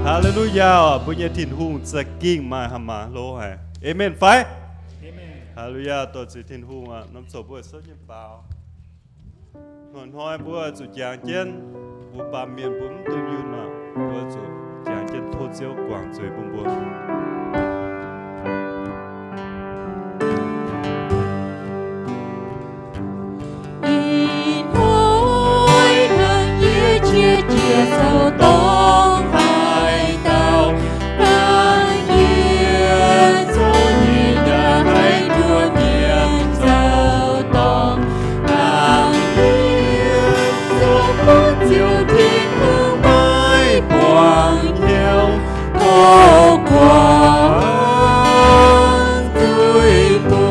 Haa^le^lu^yaa oc, mbuo nyei Tin-Hungh za'gengh maaih haaix nyungc hlo haic. Aamen fai? Haa^le^lu^yaa, dor-ziec Tin-Hungh aac, norm coc mbuo souv jienv faaux. Hnoi-hnoi mbuo zuqc jangx jienv mbuo baamh mienh mbuo mv dunh yunh aac, mbuo zuqc jangx jienv tov Ziouv guangc zuiz bun mbuo. Ih hnoi hnangv yie qiex jiez zoux dorngx haaix dauh, hnangv yie zoux nyei yaac haih nduov mienh zoux dorngx, hnangv yie zoux bun Ziouv Tin-Hungh maiv buangh hnyouv, tov guangc zuiz bun.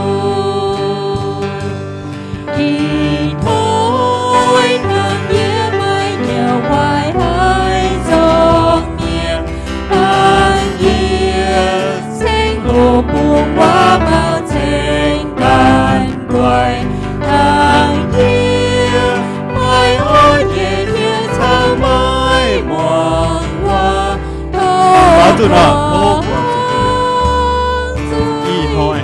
Ih hnoi hnangv yie maaih nyungc waaic haih zorng mienh, hnangv yie ceng hlo bungx waac maux ceng ganh guaix, hnangv yie maaih orv nyei hieh caux maiv muangx waac, tov guangc zuiz. Ih hnoi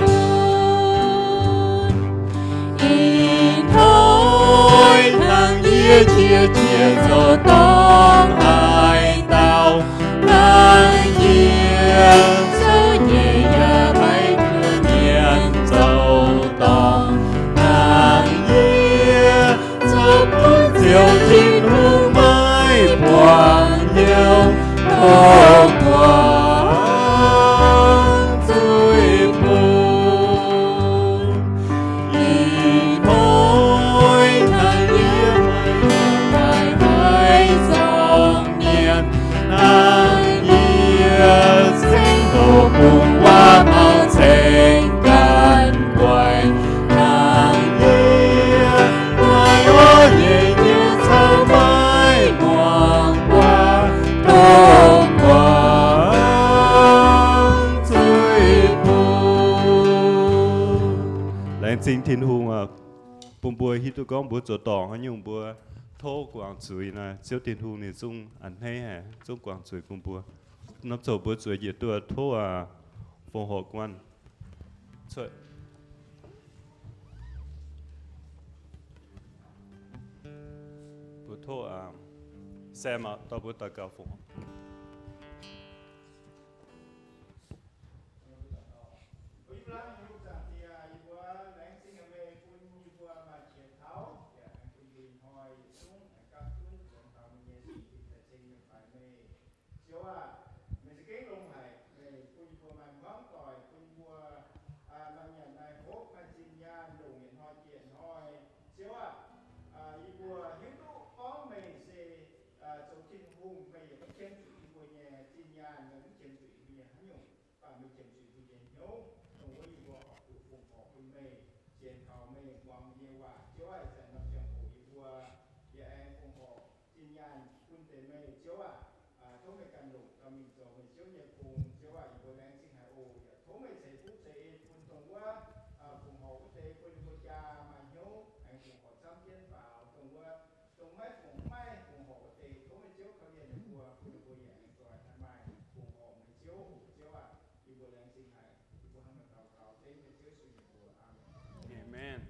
Ih hnoi hnangv yie qiex jiez zoux dorngx haaix dauh, hnangv yie zoux nyei yaac haih nduov mienh zoux dorngx, hnangv yie zoux bun Ziouv Tin-Hungh maiv buangh hnyouv, tov guangc zuiz bun. Ih hnoi hnangv yie maaih nyungc waaic haih zorng mienh, hnangv yie ceng hlo bungx waac maux ceng ganh guaix, hnangv yie maaih orv nyei hieh caux maiv muangx waac, tov guangc zuiz bun. Laengz zingh Tin-Hungh aac, bun mbuo hiuv duqv gorngv mbuo zoux dorngc haaix nyungc mbuo tov guangc zuiz naaic, Ziouv Tin-Hungh ninh zungv a'hneiv haic, zungv guangc zuiz bun mbuo. Norm coc mbuo zueiz njiec duqv tov aac, fongc horc guanh. Mbuo tov aac, Sam aac, dorh mbuo daux gaux fongc horc. Yie mbuo laengz zingh meih bun yie mbuo maaih qiex taux yaac aengx bun yie hnoi yietc zungv aengx gapv zunv zuangx taux meih nyei sienx fim daaih ceng nyei faix meih. Ziouv aah, meih za'gengh longx haic, meih bun yie mbuo maaih hmuangv doic, bun yie mbuo maaih nyanc maaih hopv, maaih zinh nyaanh longc yietc hnoi jiex hnoi. Ziouv aah, yie mbuo hiuv duqv gorngv meih se zoux Tin-Hungh, meih yaac mv qiemx zuqc yie mbuo nyei zinh nyaanh, meih mv qiemx zuqc yie mbuo nyei haaix nyungc, mv baac meih qiemx zuqc yie mbuo nyei hnyouv, dongh wuov yie mbuo horpc zuqc fongc horc bun meih, sienx kaux meih, muangx meih nyei waac. Ziouv aah, ih zanc norm ziangh hoc yie mbuo yaac aengx fongc horc zinh nyaanh bun deix meih. Ziouv aah, tov meih ganh longc dorh mingh zoux meih Ziouv nyei gong. Ziouv aah, yie mbuo laengz zingh haic oc. Yaac tov meih ceix fuqv ceix en bun dongh wuov fongc horc wuov deix, bun yie mbuo jaa maaih hnyouv aengx fongc horc camv jienv faaux. Dongh wuov, dongh maiv fongc, maiv fongc horc wuov deix, tov meih Ziouv korv-lienh ninh mbuo, bun ninh mbuo yaac aengx zoih haih maaih fongc horc meih Ziouv oc. Ziouv aah, yie mbuo laengz zingh haic. Yie mbuo hnangv naaiv daux gaux dengv meih Ziouv Yesu nyei mbuox. Aamen.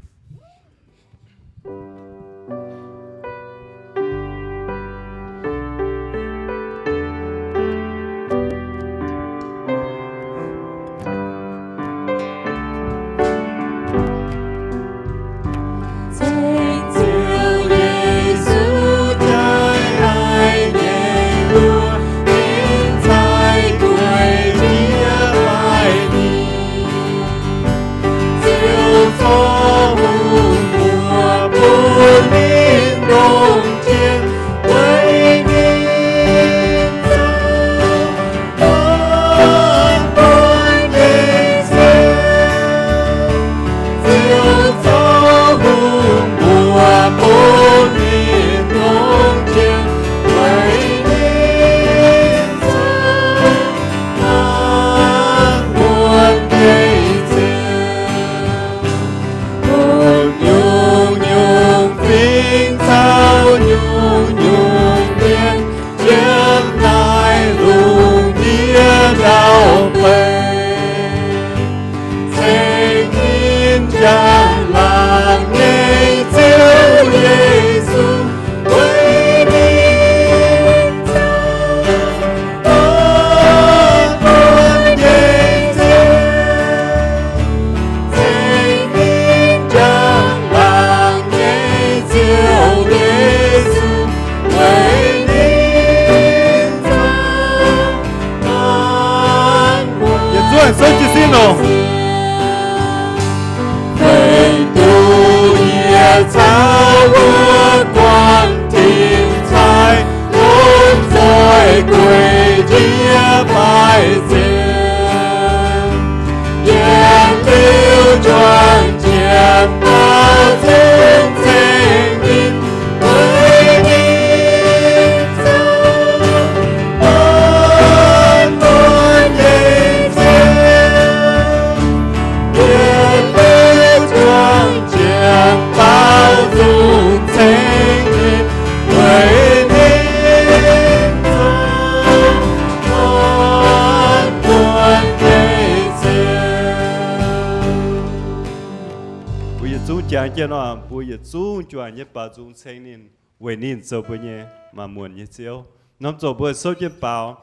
Jangx jienv nor, mbuo yietc zungv juangc nyei baaux nzung ceng ninh, weic ninh zoux mbuo nyei maanc muonc nyei Ziouv. Norm zoqc mbuo souv jienv baaux,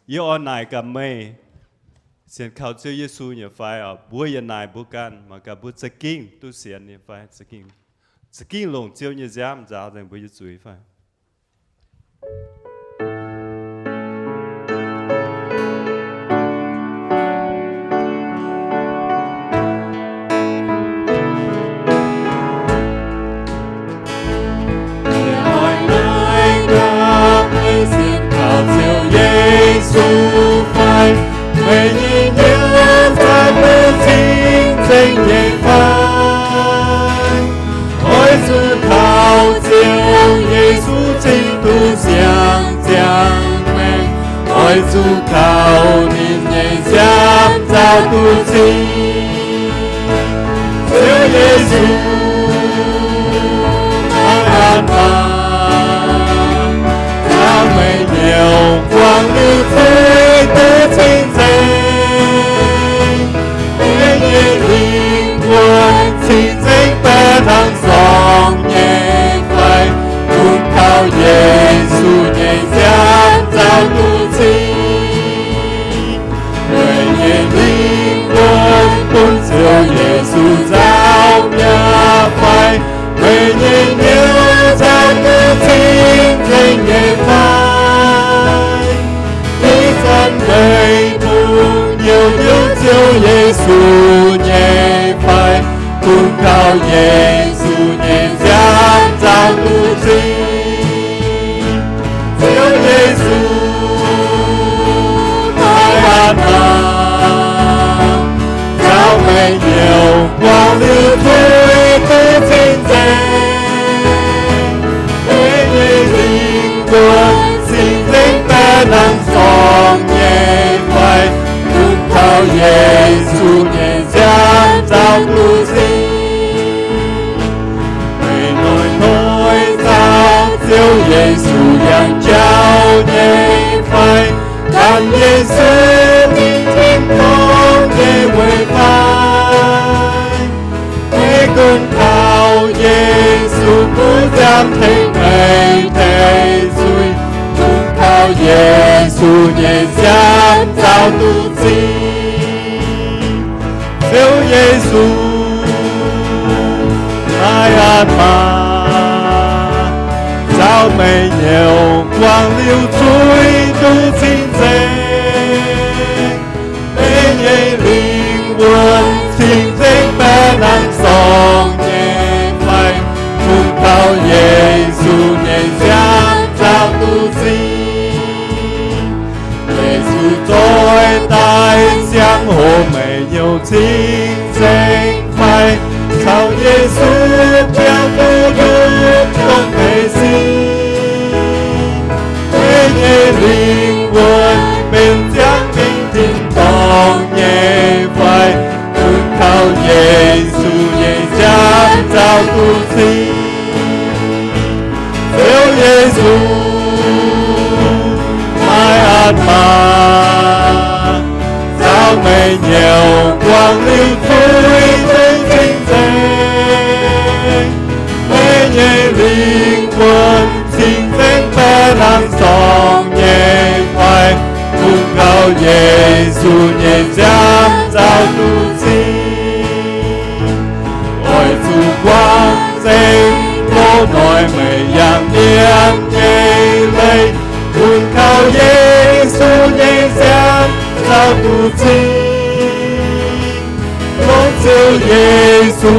yie oix naaic gaax meih, sienx kaux Ziouv Yesu nyei fai? Mbuo yaac naaic mbuo ganh, mangc gaax mbuo za'gengh duqv sienx nyei fai, za'gengh longc Ziouv nyei nziaamv nzaaux nzengc mbuo nyei zuiz fai. Meih oix naaic gaax meih sienx kaux Ziouv Yesu fai? Meih nyei hnyouv za'gengh cing-nzengc nyei fai? Oix zuqc kaux Ziouv Yesu cing duqv siang-ziangh maengc. Oix zuqc kaux ninh nyei nziaamv nzaaux duqv cing. Ziouv Yesu, aav baac caux meih nyei guangc liuz zuiz duqv cing-nzengc. Meih nyei lingh wuonh cing-nzengc baeqc hnangv sorng nyei fai? Bun kaux Yesu nyei nziaamv nzaaux duqv cing. Meih nyei lingh wuonh bun Ziouv Yesu nzaaux mi'aqv fai? Meih nyei hnyouv za'gengh cing-nzengc nyei fai? Ih zanc meih bungx hnyouv hnyouv Ziouv Yesu nyei fai? Bun kaux Yesu nyei nziaamv nzaaux duqv cing. Ziouv Yesu, aav baac caux meih nyei guangc liuz zuiz duqv cing-nzengc. Meih nyei lingh wuonh cing-nzengc baeqc hnangv sorng nyei fai? Bun kaux Yesu nyei nziaamv nzaaux duqv cing. Meih hnoi-hnoi nzauh Ziouv Yesu yangh jauv nyei fai? Gan Yesu mingh tin-dorngh nyei weic fai? Meih gunv kaux Yesu bun nziaamv tengx meih deix zuiz, gunv kaux Yesu nyei nziaamv nzaaux duqv cing. Ziouv Yesu, aav baac caux meih nyei guangc liuz zuiz duqv cing-nzengc. Meih nyei lingh wuonh cing-nzengc baeqc hnangv sorng nyei fai? Bun kaux Yesu nyei nziaamv nzaaux duqv cing. Yesu zoih daaih ziangh hoc meih hnyouv cing-nzengc fai? Caux Yesu biaux duqv ndutv dongh meih sin. Meih nyei lingh wuonh benx ziangh mingh tin-dorngh nyei fai? Bun kaux Yesu nyei nziaamv nzaaux duqv cing. Ziouv Yesu, aav baac caux meih nyei guangc liuz zuiz duqv cing-nzengc. Meih nyei lingh wuonh cing-nzengc baeqc hnangv sorng nyei fai? Bun kaux Yesu nyei nziaamv nzaaux duqv cing. Oix zuqc guangc nzengc loz-hnoi meih yangh mienh nyei leiz, bun kaux Yesu nyei nziaamv nzaaux duqv cing. Longc Ziouv Yesu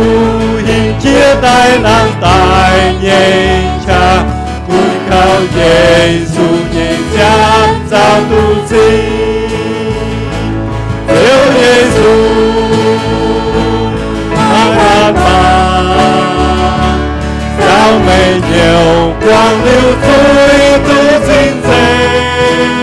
hingh jiex daaih hnangv daaih nyei qaqv, bun kaux Yesu nyei nziaamv nzaaux duqv cing. Ziouv Yesu, aav baac caux meih nyei guangc liuz zuiz duqv cing-nzengc.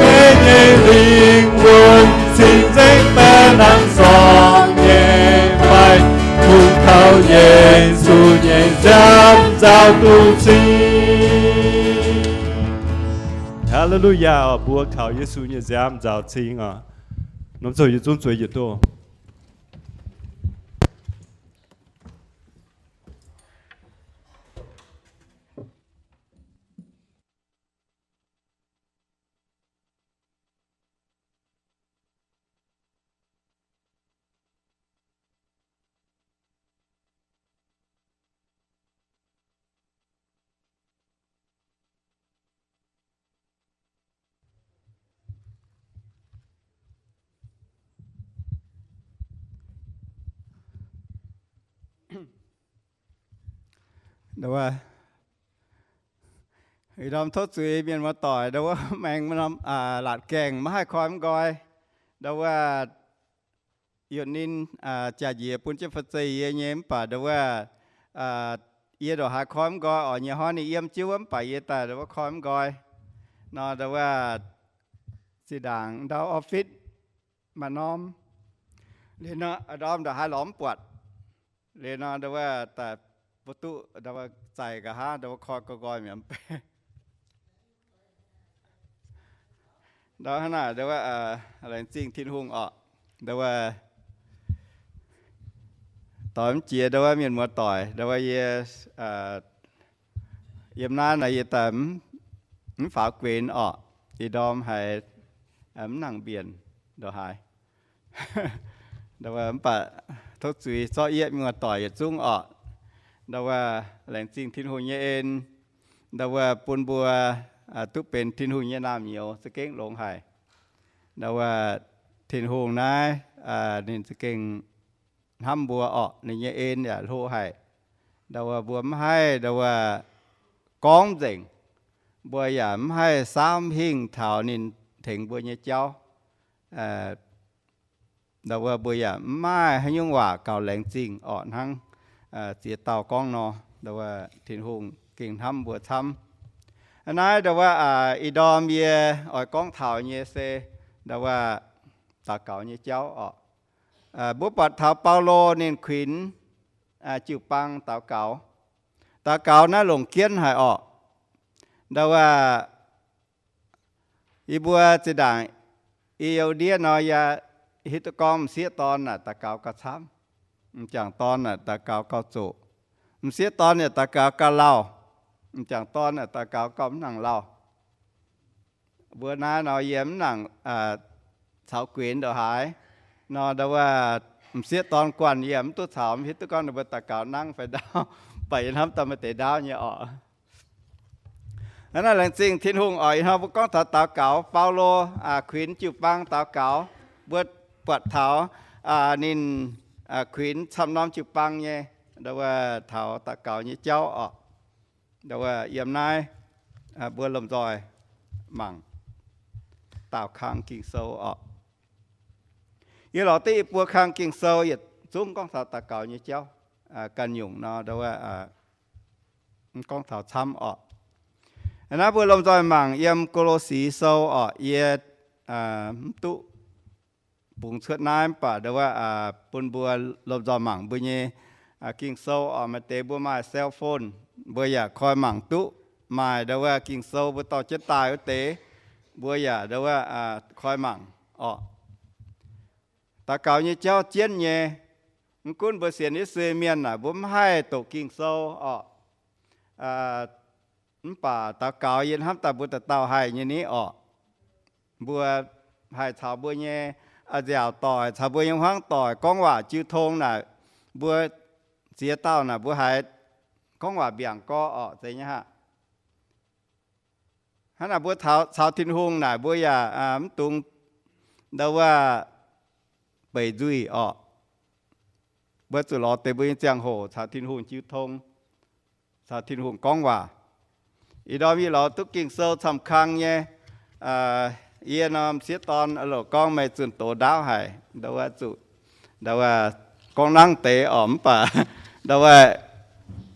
Meih nyei lingh wuonh cing-nzengc baeqc hnangv sorng nyei fai? Bun kaux Yesu nyei nziaamv nzaaux duqv cing. Haa^le^lu^yaa oc. Mbuo kaux Yesu nyei nziaamv nzaaux cing oc. Norm ziouc yietc zungv zueiz yietc duqv. Ih ndorm tov zuiz mienh muoz-doic ndau wuov maengx norm laatc gaengh maiv haih koi mv nqoi. Ndau wuov yietc ninh jaax njiec bun jienv fa'zeiv yie nyei mv baac ndau wuov yie ndongc haaix koi mv nqoi oc. Nyei hnoi ninh yiem jienv wuov mv baac yie daaih ndau wuov koi mv nqoi. Nor ndau wuov zinh ndaangc ndau office maaih norm, liuz nor ndorm ndongc haaix lorz mv buatc. Liuz nor ndau wuov daaih mbuo duqv ndau wuov zaic nqa'haav ndau wuov koi nqoi nqoi mi'aqv. Ndau hnangv naaic ndau wuov laengz zingh Tin-Hungh orqc. Ndau wuov doix mv jiex ndau wuov mienh muoz-doic ndau wuov yie yiem naaiv nor yie daaih mv faaux guenx orqc. Ih ndorm haiz mv nangc mbienc ndongc haaix. Ndau wuov mv baac tov zuiz zorqv yie muoz-doic yietc zungv orqc. Ndau wuov laengz zingh Tin-Hungh nyei en, ndau wuov bun mbuo duqv benx Tin-Hungh nyei naamh nyouz za'gengh longx haic. Ndau wuov Tin-Hungh naaiv ninh za'gengh hnamv mbuo orqc. Ninh nyei en yaac hlo haic. Ndau wuov mbuo mv haih ndau wuov gorngv nzengc, mbuo yaac mv haih saauv mv hingh taux ninh tengx mbuo nyei jauv. Ndau wuov mbuo yaac mv maaih haaix nyungc waac gaux laengz zingh orqc hnangv ziex dauh gorngv nor. Ndau wuov Tin-Hungh gengh hnamv mbuo camv. Naaiv ndau wuov ih ndorm yie oix gorngv taux nyei se ndau wuov daux gaux nyei jauv orqc. Mbuo buatc taux Baulo ninh kuinx jiu-baang daux gaux. Daux gaux naaiv longc jienv haic orqc. Ndau wuov yie mbuo zinh ndaangc i youz ndiev nor yie hiuv duqv gorngv m'sieqv dorn naaic daux gaux gauh camv, m'jangc dorn naaic daux gaux gauh zoqc. M'sieqv dorn yaac daux gaux gauh lauh, m'jangc dorn naaic daux gaux gauh mv nangc lauh. Mbuo naaiv nor yie mv nangc caux guenx ndongc haaix. Nor ndau wuov m'sieqv dorn guanh yie mv duqv caux, mv hiuv duqv gorngv ninh mbuo daux gaux nangv fai ndaauv, baac yie hnamv daaih maaih deix ndaauv nyei orqc. Hnangv naaiv laengz zingh Tin-Hungh orqc. Ih hnoi mbuo gorngv taux daux gaux, Baulo kuinx jiu-baang daux gaux. Mbuo buatc taux ninh kuinx camv norm jiu-baang nyei ndau wuov taux daux gaux nyei jauv orqc. Ndau wuov yiem naaiv mbuo lomh nzoih mangc daaux kang Ging-Sou orqc. Yie lorz duqv i buo kang Ging-Sou yietc zungv gorngv taux daux gaux nyei jauv. Ganh nyungc nor ndau wuov gorngv taux camv orqc. Naaiv mbuo lomh nzoih mangc yiem Go^lo^si Sou orqc. Yie mv duqv bungx cuotv naaiv mv baac ndau wuov bun mbuo lomh nzoih mangc mbuo nyei Ging-Sou orqc. Maaih deix mbuo maaih cell phone, mbuo yaac koi mangc duqv. Maaih ndau wuov Ging-Sou mbuo dorh jienv daaih wuov deix, mbuo yaac ndau wuov koi mangc orqc. Daux gaux nyei jauv jienv nyei. Mv gunv mbuo sienx Yesu mienh naaic mbuo mv haih doqc Ging-Sou orqc. Mv baac daux gaux yie hnamv daaih mbuo dauh dauh haih nyei ni orqc. Mbuo haih caux mbuo nyei nziaauc doic, caux mbuo nyei hmuangv doic gorngv waac jiu tong naaic, mbuo ziex dauh naaic mbuo haiz gorngv waac mbiaangc gorx orqc, zeiz nyei haic. Hnangv naaic mbuo caux Tin-Hungh naaic mbuo yaac mv dungx ndau wuov beic nzuih orqc. Mbuo zuqc lorz deix mbuo nyei ziangh hoc caux Tin-Hungh jiu tong, caux Tin-Hungh gorngv waac. Ih ndorm yie lorz duqv Ging-Sou camv kang nyei. Yie norm sieqv dorn loc gorngv meih zunh doz ndaauv haic, ndau wuov zuqc ndau wuov gorngv nangv deix orqc, mv baac ndau wuov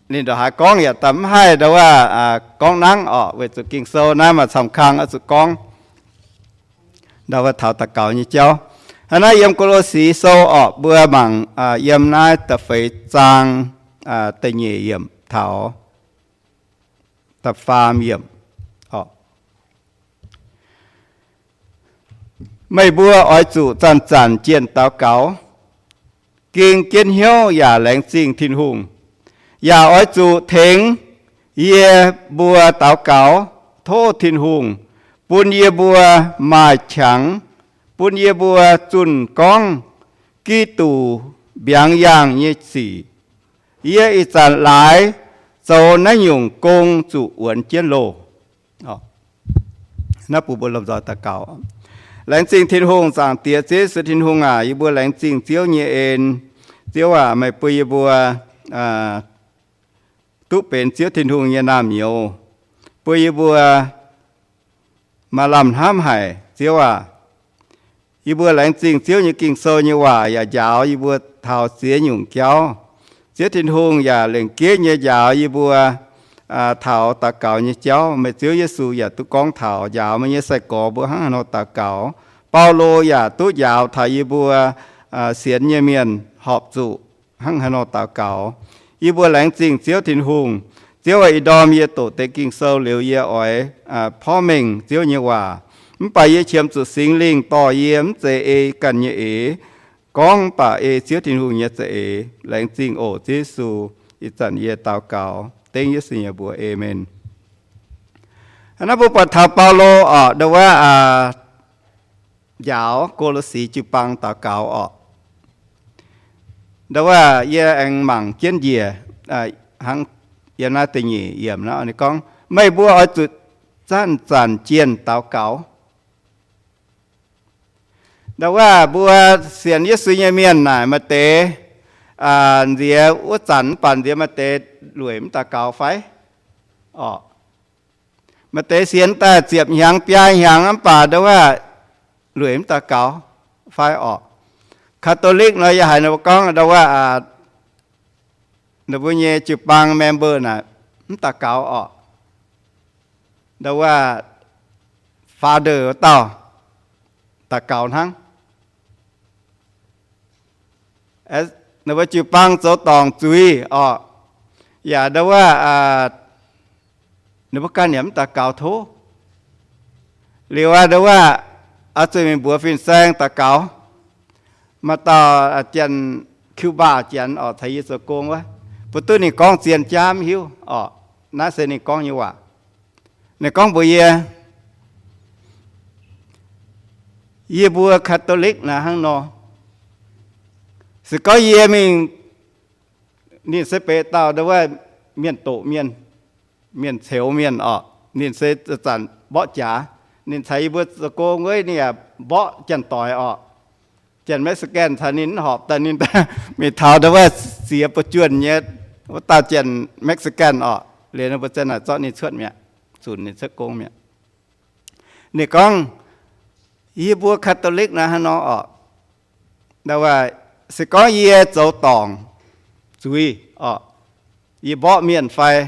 ninh ndongc haaix gorngv yaac daaih mv haih ndau wuov gorngv nangv orqc, weic zuqc Ging-Sou naaiv maaih camv kang oix zuqc gorngv. Ndau wuov taux daux gaux nyei jauv. Hnangv naaiv yiem Go^lo^si Sou orqc, mbuo mangc yiem naaiv da'feix zaang da'nyeic yiemc taux da'faam yiemc orqc. Meih mbuo oix zuqc zanc-zanc jienh daux gaux, ging jienv hnyouv yaac laengz zingh Tin-Hungh. Yaac oix zuqc tengx yie mbuo daux gaux, tov Tin-Hungh bun yie mbuo maaih qangx, bun yie mbuo zunh gorngv Giduc mbiaangx yaangh nyei sic. Yie ih zanc laaix zoux naaiv nyungc gong zuqc wuonx jienv loh. Naaiv bun mbuo lomh nzoih daux gaux. Laengz zingh Tin-Hungh, Zaangc Diex Ziouv Yesu Tin-Hungh aac, yie mbuo laengz zingh Ziouv nyei en. Ziouv aac, meih bun yie mbuo duqv benx Ziouv Tin-Hungh nyei naamh nyouz, bun yie mbuo maaih lamh hnamv haic. Ziouv aac, yie mbuo laengz zingh Ziouv nyei Ging-Sou nyei waac yaac njaaux yie mbuo taux ziex nyungc jauv. Ziouv Tin-Hungh yaac lengc jeiv nyei njaaux yie mbuo taux daux gaux nyei jauv. Meih Ziouv Yesu yaac duqv gorngv taux njaaux meih nyei sai-gorx mbuo hnangv haaix nor daux gaux. Baulo yaac duqv njaaux taux yie mbuo sienx nyei mienh horpc zuqc hnangv haaix nor daux gaux. Yie mbuo laengz zingh Ziouv Tin-Hungh. Ziouv aac, ih ndorm yie doqc deix Ging-Sou liuz yie oix porv mengh Ziouv nyei waac. Mv baac yie qiemx zuqc Singx Lingh dorh yie, mv zeiz ei ganh nyei eix gorngv, mv baac ei Ziouv Tin-Hungh nyei za'eix. Laengz zingh oc Ziouv Yesu. Ih zanc yie daux gaux dengv Yesu nyei mbuox, aamen. Hnangv naaiv mbuo buatc taux Baulo oc, ndau wuov njaaux Go^lo^si jiu-baang daux gaux oc. Ndau wuov yie aengx mangc jienv njiec hnangv yiem naaiv da'nyeic yiemc naaiv, ninh gorngv, meih mbuo oix zuqc zanc-zanc jienh daux gaux. Ndau wuov mbuo sienx Yesu nyei mienh naaic, maaih deix nziex wuov zanc mv baac nziex maaih deix lueic mv daux gaux fai? Orqc, maaih deix sienx daaih ziepc hnyangx biaa hnyangx mv baac ndau wuov lueic mv daux gaux fai? Orqc, Catholic nor yie haiz ninh mbuo gorngv ndau wuov ninh mbuo nyei jiu-baang member naaic mv daux gaux orqc. Ndau wuov father wuov dauh daux gaux hnangv. Ninh mbuo jiu-baang zoux dorngc zuiz orqc, yaac ndau wuov ninh mbuo ganh yaac mv daux gaux tov. Liuz aqv, ndau wuov oix zuqc mingh mbuox fin-saeng daux gaux. Maaih dauh janx, Cuba janx orqc, caux yie zoux gong wuov, mbuo duqv ninh gorngv zien jaav mv hiuv orqc. Naaiv se ninh gorngv nyei waac. Ninh gorngv mbuox yie, yie mbuo Catholic naaiv hnangv nor, se gorngv yie mingh, ninh se beiv dauh ndau wuov mienh doqc mienh, mienh ceux mienh orqc, ninh se zanc-zanc mborqv jaax. Ninh caux yie mbuo zoux gong wuov, ninh yaac mborqv janx-doic orqc. Janx-Mexican caux ninh mv horpc daaih, ninh mingh taux ndau wuov ziex buo juonh nyei wuov dauh janx-Mexican orqc, liuz ninh mbuo zen naaic zorqv ninh cuotv mi'aqv, zunc ninh cuotv gong mi'aqv. Ninh gorngv, yie mbuo Catholic naaiv hnangv nor orqc, ndau wuov se gorngv yie zoux dorngc zuiz orqc, yie mborqv mienh fai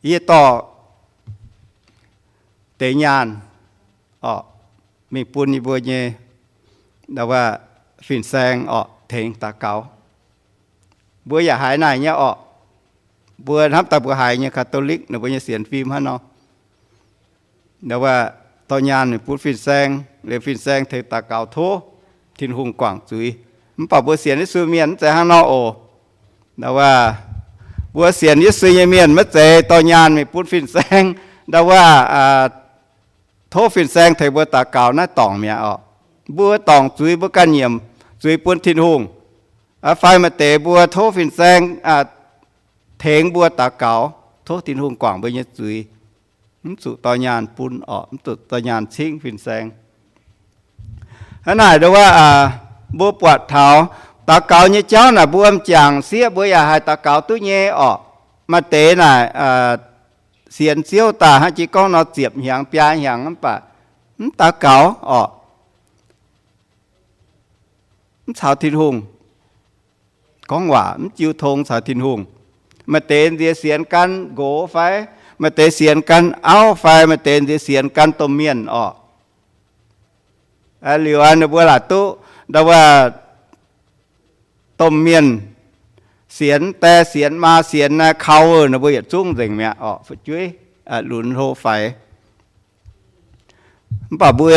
yie dorh deix nyaanh orqc, mingh bun yie mbuo nyei ndau wuov fin-saeng orqc tengx daux gaux. Mbuo yaac haiz naaic nyei orqc. Mbuo hnamv daaih mbuo haiz nyei Catholic ninh mbuo nyei sienx fim hnangv nor, ndau wuov dorh nyaanh mingh bun fin-saeng, liuz fin-saeng tengx daux gaux tov Tin-Hungh guangc zuiz. Mv baac mbuo sienx Yesu mienh mv zeiz hnangv nor oc. Ndau wuov mbuo sienx Yesu nyei mienh maiv zeiz dorh nyaanh mingh bun fin-saeng, ndau wuov tov fin-saeng tengx mbuo daux gaux naaiv dorngc mi'aqv orqc. Mbuo dorngc zuiz, mbuo ganh nyiemc zuiz bun Tin-Hungh. Fai maaih deix mbuo tov fin-saeng tengx mbuo daux gaux, tov Tin-Hungh guangc mbuo nyei zuiz. Mv zuqc dorh nyaanh bun orqc, mv zuqc dorh nyaanh cingv fin-saeng. Hnangv naaic ndau wuov mbuo buatc taux daux gaux nyei jauv naaic mbuo m'jangc sieqv mbuo yaac haih daux gaux duqv nyei orqc. Maaih deix naaic sienx Ziouv daaih hnangv jiex gorngv nor ziepc hnyangx biaa hnyangx mv baac mv daux gaux orqc, mv caux Tin-Hungh gorngv waac, mv jiu tong caux Tin-Hungh. Maaih deix nziex sienx gan nqox fai, maaih deix sienx gan auv fai, maaih deix nziex sienx gan domh mienh orqc. Liuz ninh mbuo laaic duqv ndau wuov domh mienh sienx die sienx maa sienx naaiv kaux ninh mbuo yietc zungv nzengc mi'aqv orqc, fu'jueiv lunx hlo faix. Mv baac mbuo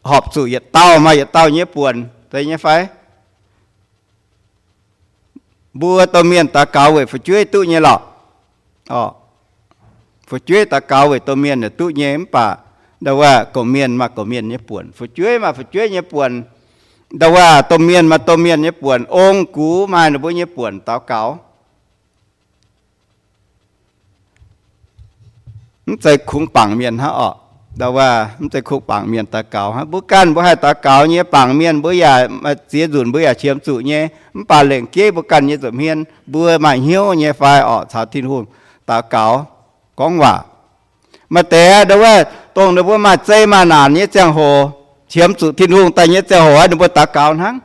horpc zuqc yietc dauh maaih yietc dauh nyei buonc, zeiz nyei fai? Mbuo domh mienh daux gaux weic fu'jueiv duqv nyei lorqc. Fu'jueiv daux gaux weic domh mienh duqv nyei, mv baac ndau wuov gorqv-mienh maaih gorqv-mienh nyei buonc, fu'jueiv maaih fu'jueiv nyei buonc, ndau wuov domh mienh maaih domh mienh nyei buonc, ong-gux maaih ninh mbuo nyei buonc daux gaux. Mv zeiz kungx bangc mienh hnangv orqc. Ndau wuov mv zeiz kungx bangc mienh daux gaux hnangv. Mbuo ganh mbuo haih daux gaux nyei, bangc mienh mbuo yaac ziex nzunc mbuo yaac qiemx zuqc nyei. Mv baac lengc jeiv mbuo ganh nyei nza'hmien, mbuo maaih hnyouv nyei fai orqc caux Tin-Hungh daux gaux gorngv waac. Maaih deix ndau wuov dongh ninh mbuo maaih zei maaih naanc nyei ziangh hoc, qiemx zuqc Tin-Hungh daaih nyei ziangh hoc, ninh mbuo daux gaux hnangv.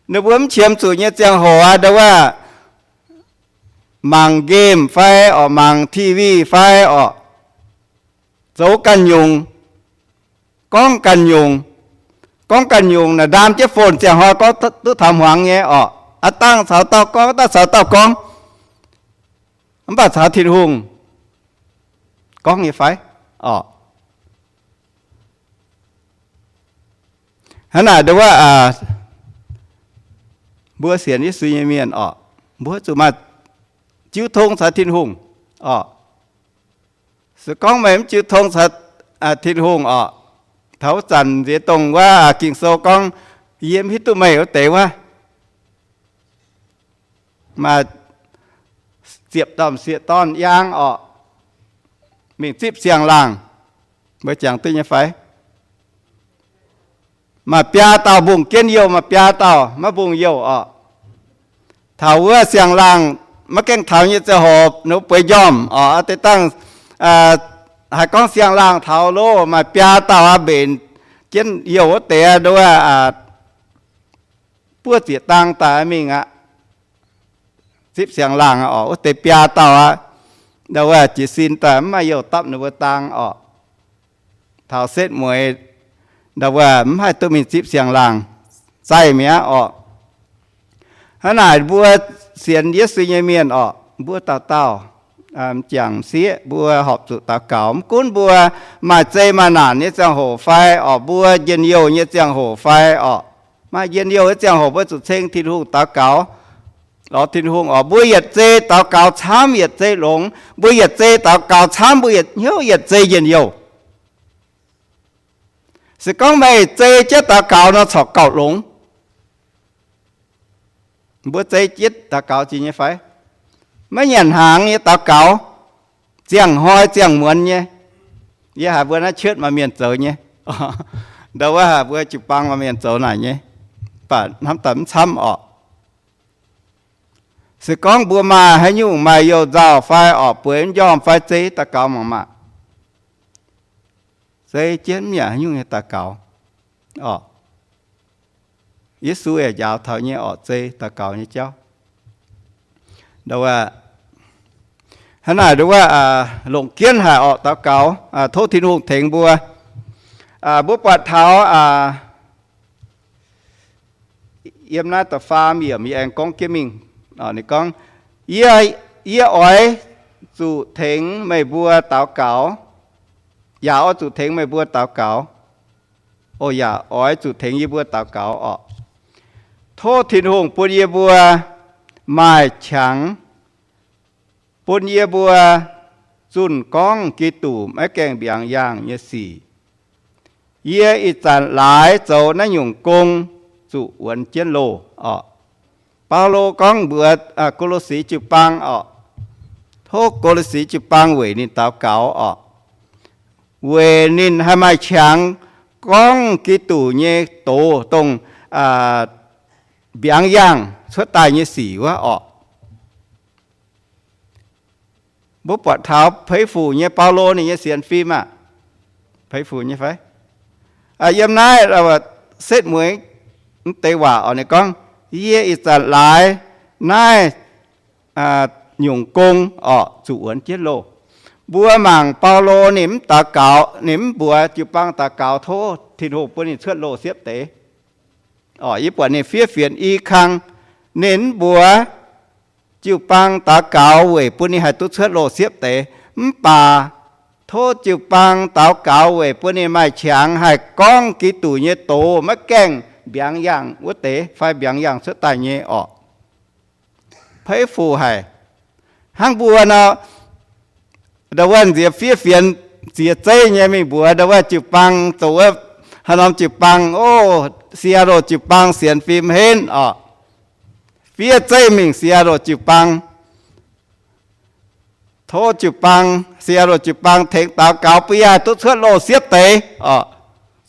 Ninh mbuo mv qiemx zuqc nyei ziangh hoc aqv, ndau wuov mangc game fai orqc, mangc T V fai orqc, zoux ganh nyungc, gorngv ganh nyungc, gorngv ganh nyungc naaic, ndaam jienv phone ziangh hnoi gorngv duqv taux hmuangx nyei orqc. Aav dangh caux dauh gorngv, aav dangh caux dauh gorngv, mv baac caux Tin-Hungh gorngv nyei fai orqc? Hnangv naaic ndau wuov mbuo sienx Yesu nyei mienh orqc, mbuo zuqc maaih jiu tong caux Tin-Hungh orqc. Se gorngv meih mv jiu tong caux Tin-Hungh orqc, taux wuov zanc nziex dongh wuov Ging-Sou gorngv, yie mv hiuv duqv meih wuov deix wuov, maaih ziepc dauh m'sieqv dorn-yaang orqc, mingh zipv siang-laangh. Mbuo jangx duqv nyei fai? Maaih biaa dauh mbungh jienv youh, maaih biaa dauh maiv mbungh youh orqc. Taux wuov siang-laangh maiv gaengh taux nyei ziangh hoc, ninh mbuo bueix njormh orqc, deix dangh haiz gorngv siang-laangh taux loh, maaih biaa dauh aqv mbenc jienv youh wuov deix ndau wuov buov zieqc dang daaih mingh aqv. Zipv siang-laangh orqc, wuov deix biaa dauh aqv, ndau wuov jiez sin daaih mv maaih youh dapv ninh mbuo dang orqc. Taux setv mueiz ndau wuov mv haih duqv mingh zipv siang-laangh, zaih mi'aqv orqc. Hnangv naaic mbuo sienx Yesu nyei mienh orqc, mbuo dauh dauh m'jangc m'sieqv mbuo horpc zuqc daux gaux. Mv gunv mbuo maaih zei maaih naanc nyei ziangh hoc fai orqc, mbuo njien-youh nyei ziangh hoc fai orqc, maaih njien-youh nyei ziangh hoc mbuo zuqc ceng Tin-Hungh daux gaux lorz Tin-Hungh orqc. Mbuo yietc zei daux gaux camv yietc zei longx. Mbuo yietc zei daux gaux camv mbuo yietc hnyouv yietc zei njien-youh. Se gorngv meih zei jienv daux gaux nor corc gauh longx. Mbuo zei jienv daux gaux jiex nyei fai? Maiv nyanc hnaangx nyei daux gaux, ziangh hnoi ziangh muonz nyei. Yie haiz mbuo naaiv cuotv maaih mienh zoux nyei. Ndau wuov haiz mbuo jiu-baang maaih mienh zoux naaic nyei, mv baac hnamv daaih mv camv orqc. Se gorngv mbuo maaih haaix nyungc maaih youh nzauh fai orqc, bueix njormh fai, zei daux gaux mangc maah! Zei jienv mv yaac haaix nyungc nyei daux gaux orqc. Yesu yaac njaaux taux nyei orqc, zei daux gaux nyei jauv. Hnangv naaic nduov, longc jienv haic orqc daux gaux, tov Tin-Hungh tengx mbuo. Mbuo buatc taux yiem naaiv da'faam yiemc yie aengx gorngv jienv mingh. Ninh gorngv, Yie, yie oix zuqc tengx meih mbuo daux gaux, yaac oix zuqc tengx meih mbuo daux gaux. O, yaac oix zuqc tengx yie mbuo daux gaux orqc. Tov Tin-Hungh bun yie mbuo maaih qangx, bun yie mbuo zunh gorngv Giduc maiv gaengh mbiaangx yaangh nyei sic. Yie ih zanc laaix zoux naaiv nyungc gong zuqc wuonx jienv loh orqc. Baulo gorngv mbuox Ko^lo^si jiu-baang orqc. Tov Ko^lo^si jiu-baang weic ninh daux gaux orqc, weic ninh haih maaih qangx gorngv Giduc nyei doz, dongh mbiaangx yaangh cuotv daaih nyei sic wuov orqc. Mbuo buatc taux Pei Fu nyei Baulo ninh nyei sienx fim aah, Pei Fu nyei fai? Yiem naaiv setv mueiz mv deix waac orqc, ninh gorngv, Yie ih zanc laaix naaiv nyungc gong orqc zuqc wuonx jienv loh. Mbuo mangc Baulo ninh mv daux gaux, ninh mv mbuox jiu-baang daux gaux tov Tin-Hungh bun ninh cuotv loh siepv deix orqc. Yie buatc ninh fiev fienx i kang, ninh mv mbuox jiu-baang daux gaux weic bun ninh haih duqv cuotv loh siepv deix. Mv baac tov jiu-baang daux gaux weic bun ninh maaih qangx haih gorngv Giduc nyei doz maiv gaengh mbiaangx yaangh wuov deix fai mbiaangx yaangh cuotv daaih nyei orqc. Pei Fu haic. Hnangv mbuo nor, ndau wuov nziex fiev fienx ziex zeiv nyei mingh mbuox ndau wuov jiu-baang, zoux wuov haaix norm jiu-baang, o, Seattle jiu-baang sienx fim henv orqc. Fiev zeiv mingh Seattle jiu-baang Tov jiu-baang, Seattle jiu-baang tengx daux gaux bun yie haih duqv cuotv loz-siepv deix orqc.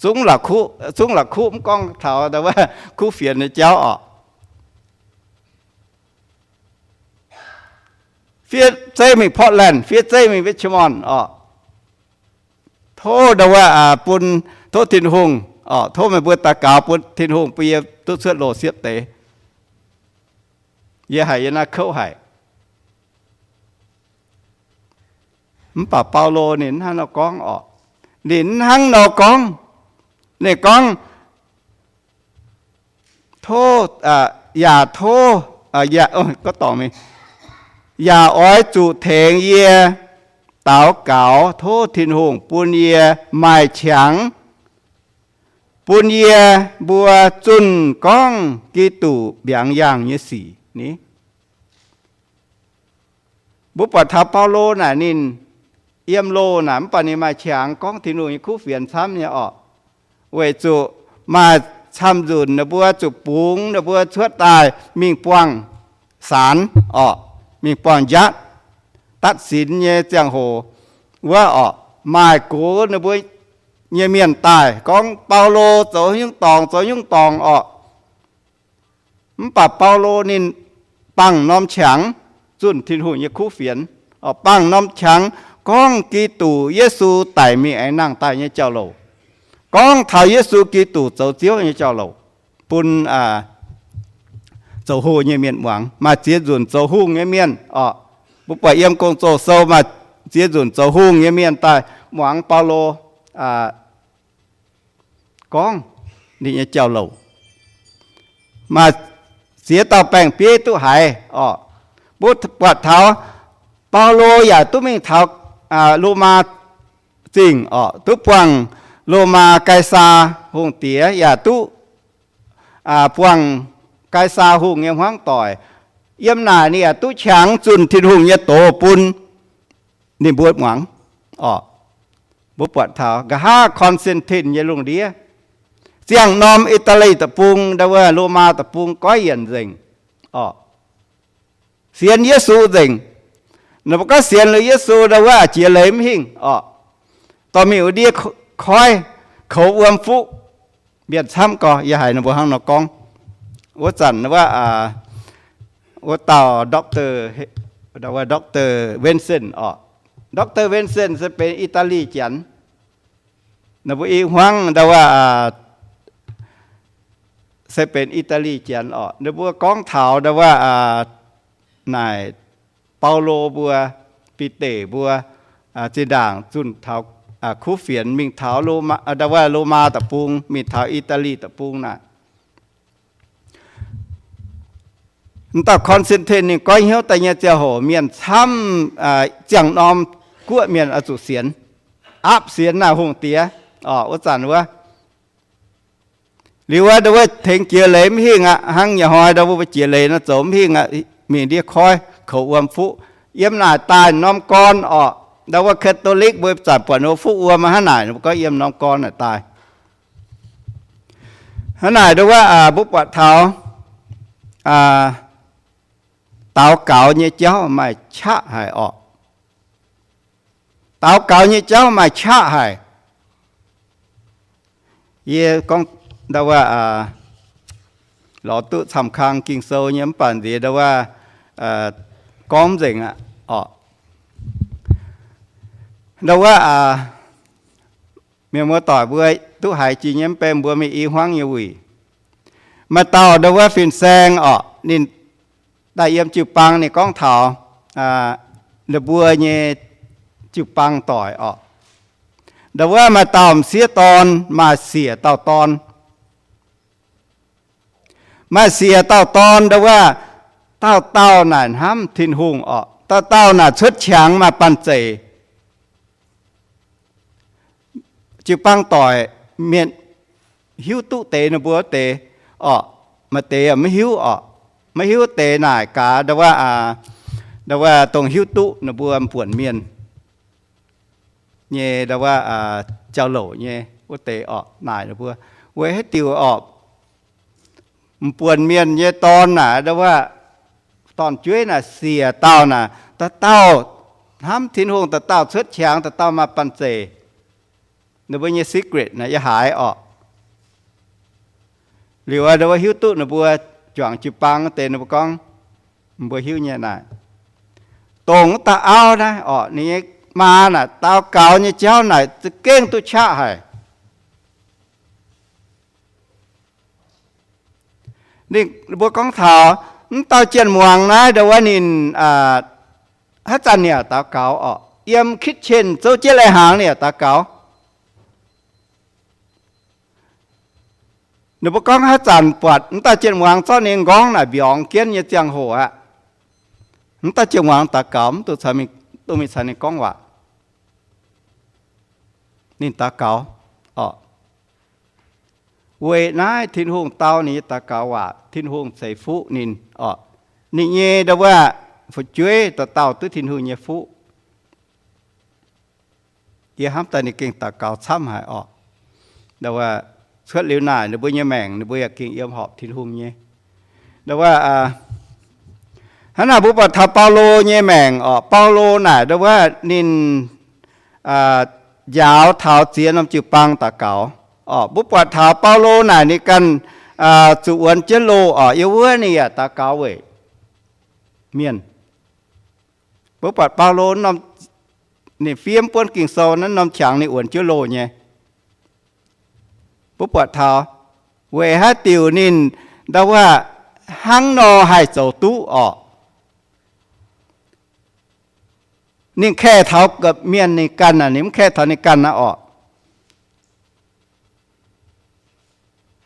Zungv la'kuqv, zungv la'kuqv, mv gorngv taux kuv fienx nyei jauv orqc. Fiev zeiv mingh Portland, fiev zeiv mingh Richmond orqc. Tov ndau wuov bun, tov Tin-Hungh orqc, tov meih mbuo daux gaux bun Tin-Hungh bun yie duqv cuotv loz-siepv deix. Yie haiz yie naaiv kouv haic. Mv baac Baulo ninh mv hnangv nor gorngv orqc. Ninh mv hnangv nor gorngv. Ninh gorngv, tov, yaac tov, yaac oix zuqc tengx yie daux gaux tov Tin-Hungh bun yie maaih qangx, bun yie mbuo zunh gorngv Giduc mbiaangx yaangh nyei sic ni. Mbuo buatc taux Baulo naaic ninh yiem loh naaic, mv baac ninh maaih qangx gorngv Tin-Hungh nyei kuv fienx camv nyei orqc. Weic zuqc maaih camv nzunc ninh mbuo zuqc bungx ninh mbuo cuotv daaih mingh buangh saanx orqc, mingh buangh jatv, ตัดสิน nyei ziangh hoc wuov orqc, maaih gox ninh mbuo nyei mienh daaih gorngv Baulo zoux nyungc dorngc, zoux nyungc dorngc orqc. Mv baac Baulo ninh bangc norm qangx zunh Tin-Hungh nyei kuv fienx, bangc norm qangx gorngv Giduc Yesu daic mingh aengx nangh daaih nyei jauv-louc, gorngv taux Yesu Giduc zoux Ziouv nyei jauv-louc, bun zoux hoh nyei mienh muangx. Maaih ziex nzunc zoux hungh nyei mienh orqc. Mbuo buatc yiem Gong-Zoh sou maaih ziex nzunc zoux hungh nyei mienh daaih muangx Baulo gorngv ninh nyei jauv-louc. Maaih ziex dauh baeng-bieiv duqv haiz orqc. Mbuo buatc taux Baulo yaac duqv mingh taux Lomaa Zingh orqc, duqv buangh Lomaa Gai^saa Hungh Diex, yaac duqv buangh Gai^saa Hungh nyei hmuangv doic. Yiem naaic ninh yaac duqv qangx zunh Tin-Hungh nyei doz bun ninh mbuo muangx orqc. Mbuo buatc taux nqa'haav Konstantin nyei lungh ndiev, ziangh norm I^daa^li Deic-Bung ndau wuov Lomaa Deic-Bung goiv yienc nzengc orqc. Sienx Yesu nzengc. Ninh mbuo gorngv sienx liuz Yesu ndau wuov jiex leiz mv hingh orqc, dorh mingh wuov ndiev koiv, koux wuom fuqv. Mienh camv gorx, yie haiz ninh mbuo hnangv nor gorngv. Wuov zanc wuov, wuov dauh Doctor, Doctor Vincent orqc. Doctor Vincent se benx I^daa^li Janx. Ninh mbuo i hmuangv ndau wuov se benx I^daa^li Janx orqc. Ninh mbuo gorngv taux ndau wuov naaic Baulo mbuo, Bide mbuo zinh ndaangc zunh taux kuv fienx mingh taux ndau wuov Lomaa Deic-Bung, mingh taux I^daa^li Deic-Bung naaic. M'dauh Konstantin ninh goiv hnyouv daaih nyei ziangh hoc mienh camv, ziangh norm guoqv mienh oix zuqc sienx, aapv sienx naaic hungh diex orqc. Wuov zanc wuov, liuz wuov ndau wuov tengx jiex leiz mv hingh aqv. Hnangv nyei hnoi ndau wuov mbuo jiex leiz nor zoux mv hingh aqv, mingh ndiev koiv, koux wuom fuqv. Yiem naaic daaih norm gorn orqc. Ndau wuov Catholic mbuo zanc buatc ninh mbuo fuqv wuom hnangv naaic, ninh mbuo gorngv yiem norm gorn naaic daaih. Hnangv naaic ndau wuov mbuo buatc taux daux gaux nyei jauv maaih qaqv haic orqc. Daux gaux nyei jauv maaih qaqv haic. Yie gorngv ndau wuov lorz duqv camv kang Ging-Sou nyei mv baac nziex ndau wuov gorngv nzengc aqv orqc. Ndau wuov mienh muoz-doic mbuo duqv haiz jiex nyei mv bei mbuo mingh i hmuangv nyei wuic. Maaih dauh ndau wuov fin-saeng orqc, ninh daaih yiem jiu-baang ninh gorngv taux ninh mbuo nyei jiu-baang doic orqc. Ndau wuov maaih dauh m'sieqv dorn, maaih siec dauh dorn. Maaih siec dauh dorn ndau wuov, dauh dauh naaic hnamv Tin-Hungh orqc. Dauh dauh naaic cuotv qangx maaih banh zeic. Jiu-baang doic mienh hiuv duqv deix ninh mbuo wuov deix orqc. Maaih deix maiv hiuv orqc. Maiv hiuv deix naaic gaax ndau wuov, ndau wuov dongh hiuv duqv ninh mbuo m'buonc mienh nyei ndau wuov jauv-louc nyei wuov deix orqc. Naaic ninh mbuo weic haaix diuc orqc, m'buonc mienh nyei dorn naaic ndau wuov dorn-jueiv naaic siec dauh naaic, dauh dauh hnamv Tin-Hungh dauh dauh cuotv qangx, dauh dauh maaih banh zeic. Ninh mbuo nyei secret naaic yiem haaix orqc? Liuz a'ndau wuov hiuv duqv ninh mbuo juangc jiu-baang wuov deix ninh mbuo gorngv, mbuo hiuv nyei naaic, dongh wuov dauh auv naaiv orqc, ninh nyei maa naaic daux gaux nyei jauv naaic za'gengh duqv qaqv haic. Ninh mbuo gorngv taux wuov dauh jien-muangz naaiv, ndau wuov ninh haaix zanc ninh yaac daux gaux orqc, yiem kitchen zouv jienv lai-hnaangx ninh yaac daux gaux. Ninh mbuo gorngv haaix zanc buatc wuov dauh jien-muangz zorqv ninh nqorngv naaic mbiorngz jienv nyei ziangh hoc aqv, wuov dauh jien-muangz daux gaux, mv dungx mingh caux ninh gorngv waac. Ninh daux gaux orqc. Weic naaiv Tin-Hungh dau ninh nyei daux gaux waac, Tin-Hungh ceix fuqv ninh orqc. Ninh nyei ndau wuov fu'jueiv dauh dauh duqv Tin-Hungh nyei fuqv. Yie hnamv daaih ninh gengh daux gaux camv haic orqc. Ndau wuov cuotv liuz naaic ninh mbuo nyei maengc ninh mbuo yaac gengh yiem horpc Tin-Hungh nyei. Ndau wuov hnangv naaic mbuo buatc taux Baulo nyei maengc orqc. Baulo naaic ndau wuov ninh njaaux taux ziex norm jiu-baang daux gaux orqc. Mbuo buatc taux Baulo naaic ninh ganh zuqc wuonx jienv loh orqc, yiem wuov ninh yaac daux gaux weic mienh. Mbuo buatc Baulo norm, ninh fiev buonv Ging-Sou naaiv norm qangx ninh wuonx jienv loh nyei. Mbuo buatc taux weic haaix diuc ninh ndau wuov hnangv nor haih zoux duqv orqc. Ninh kaeqv taux mienh ninh ganh aqv, ninh mv kaeqv taux ninh ganh aqv orqc.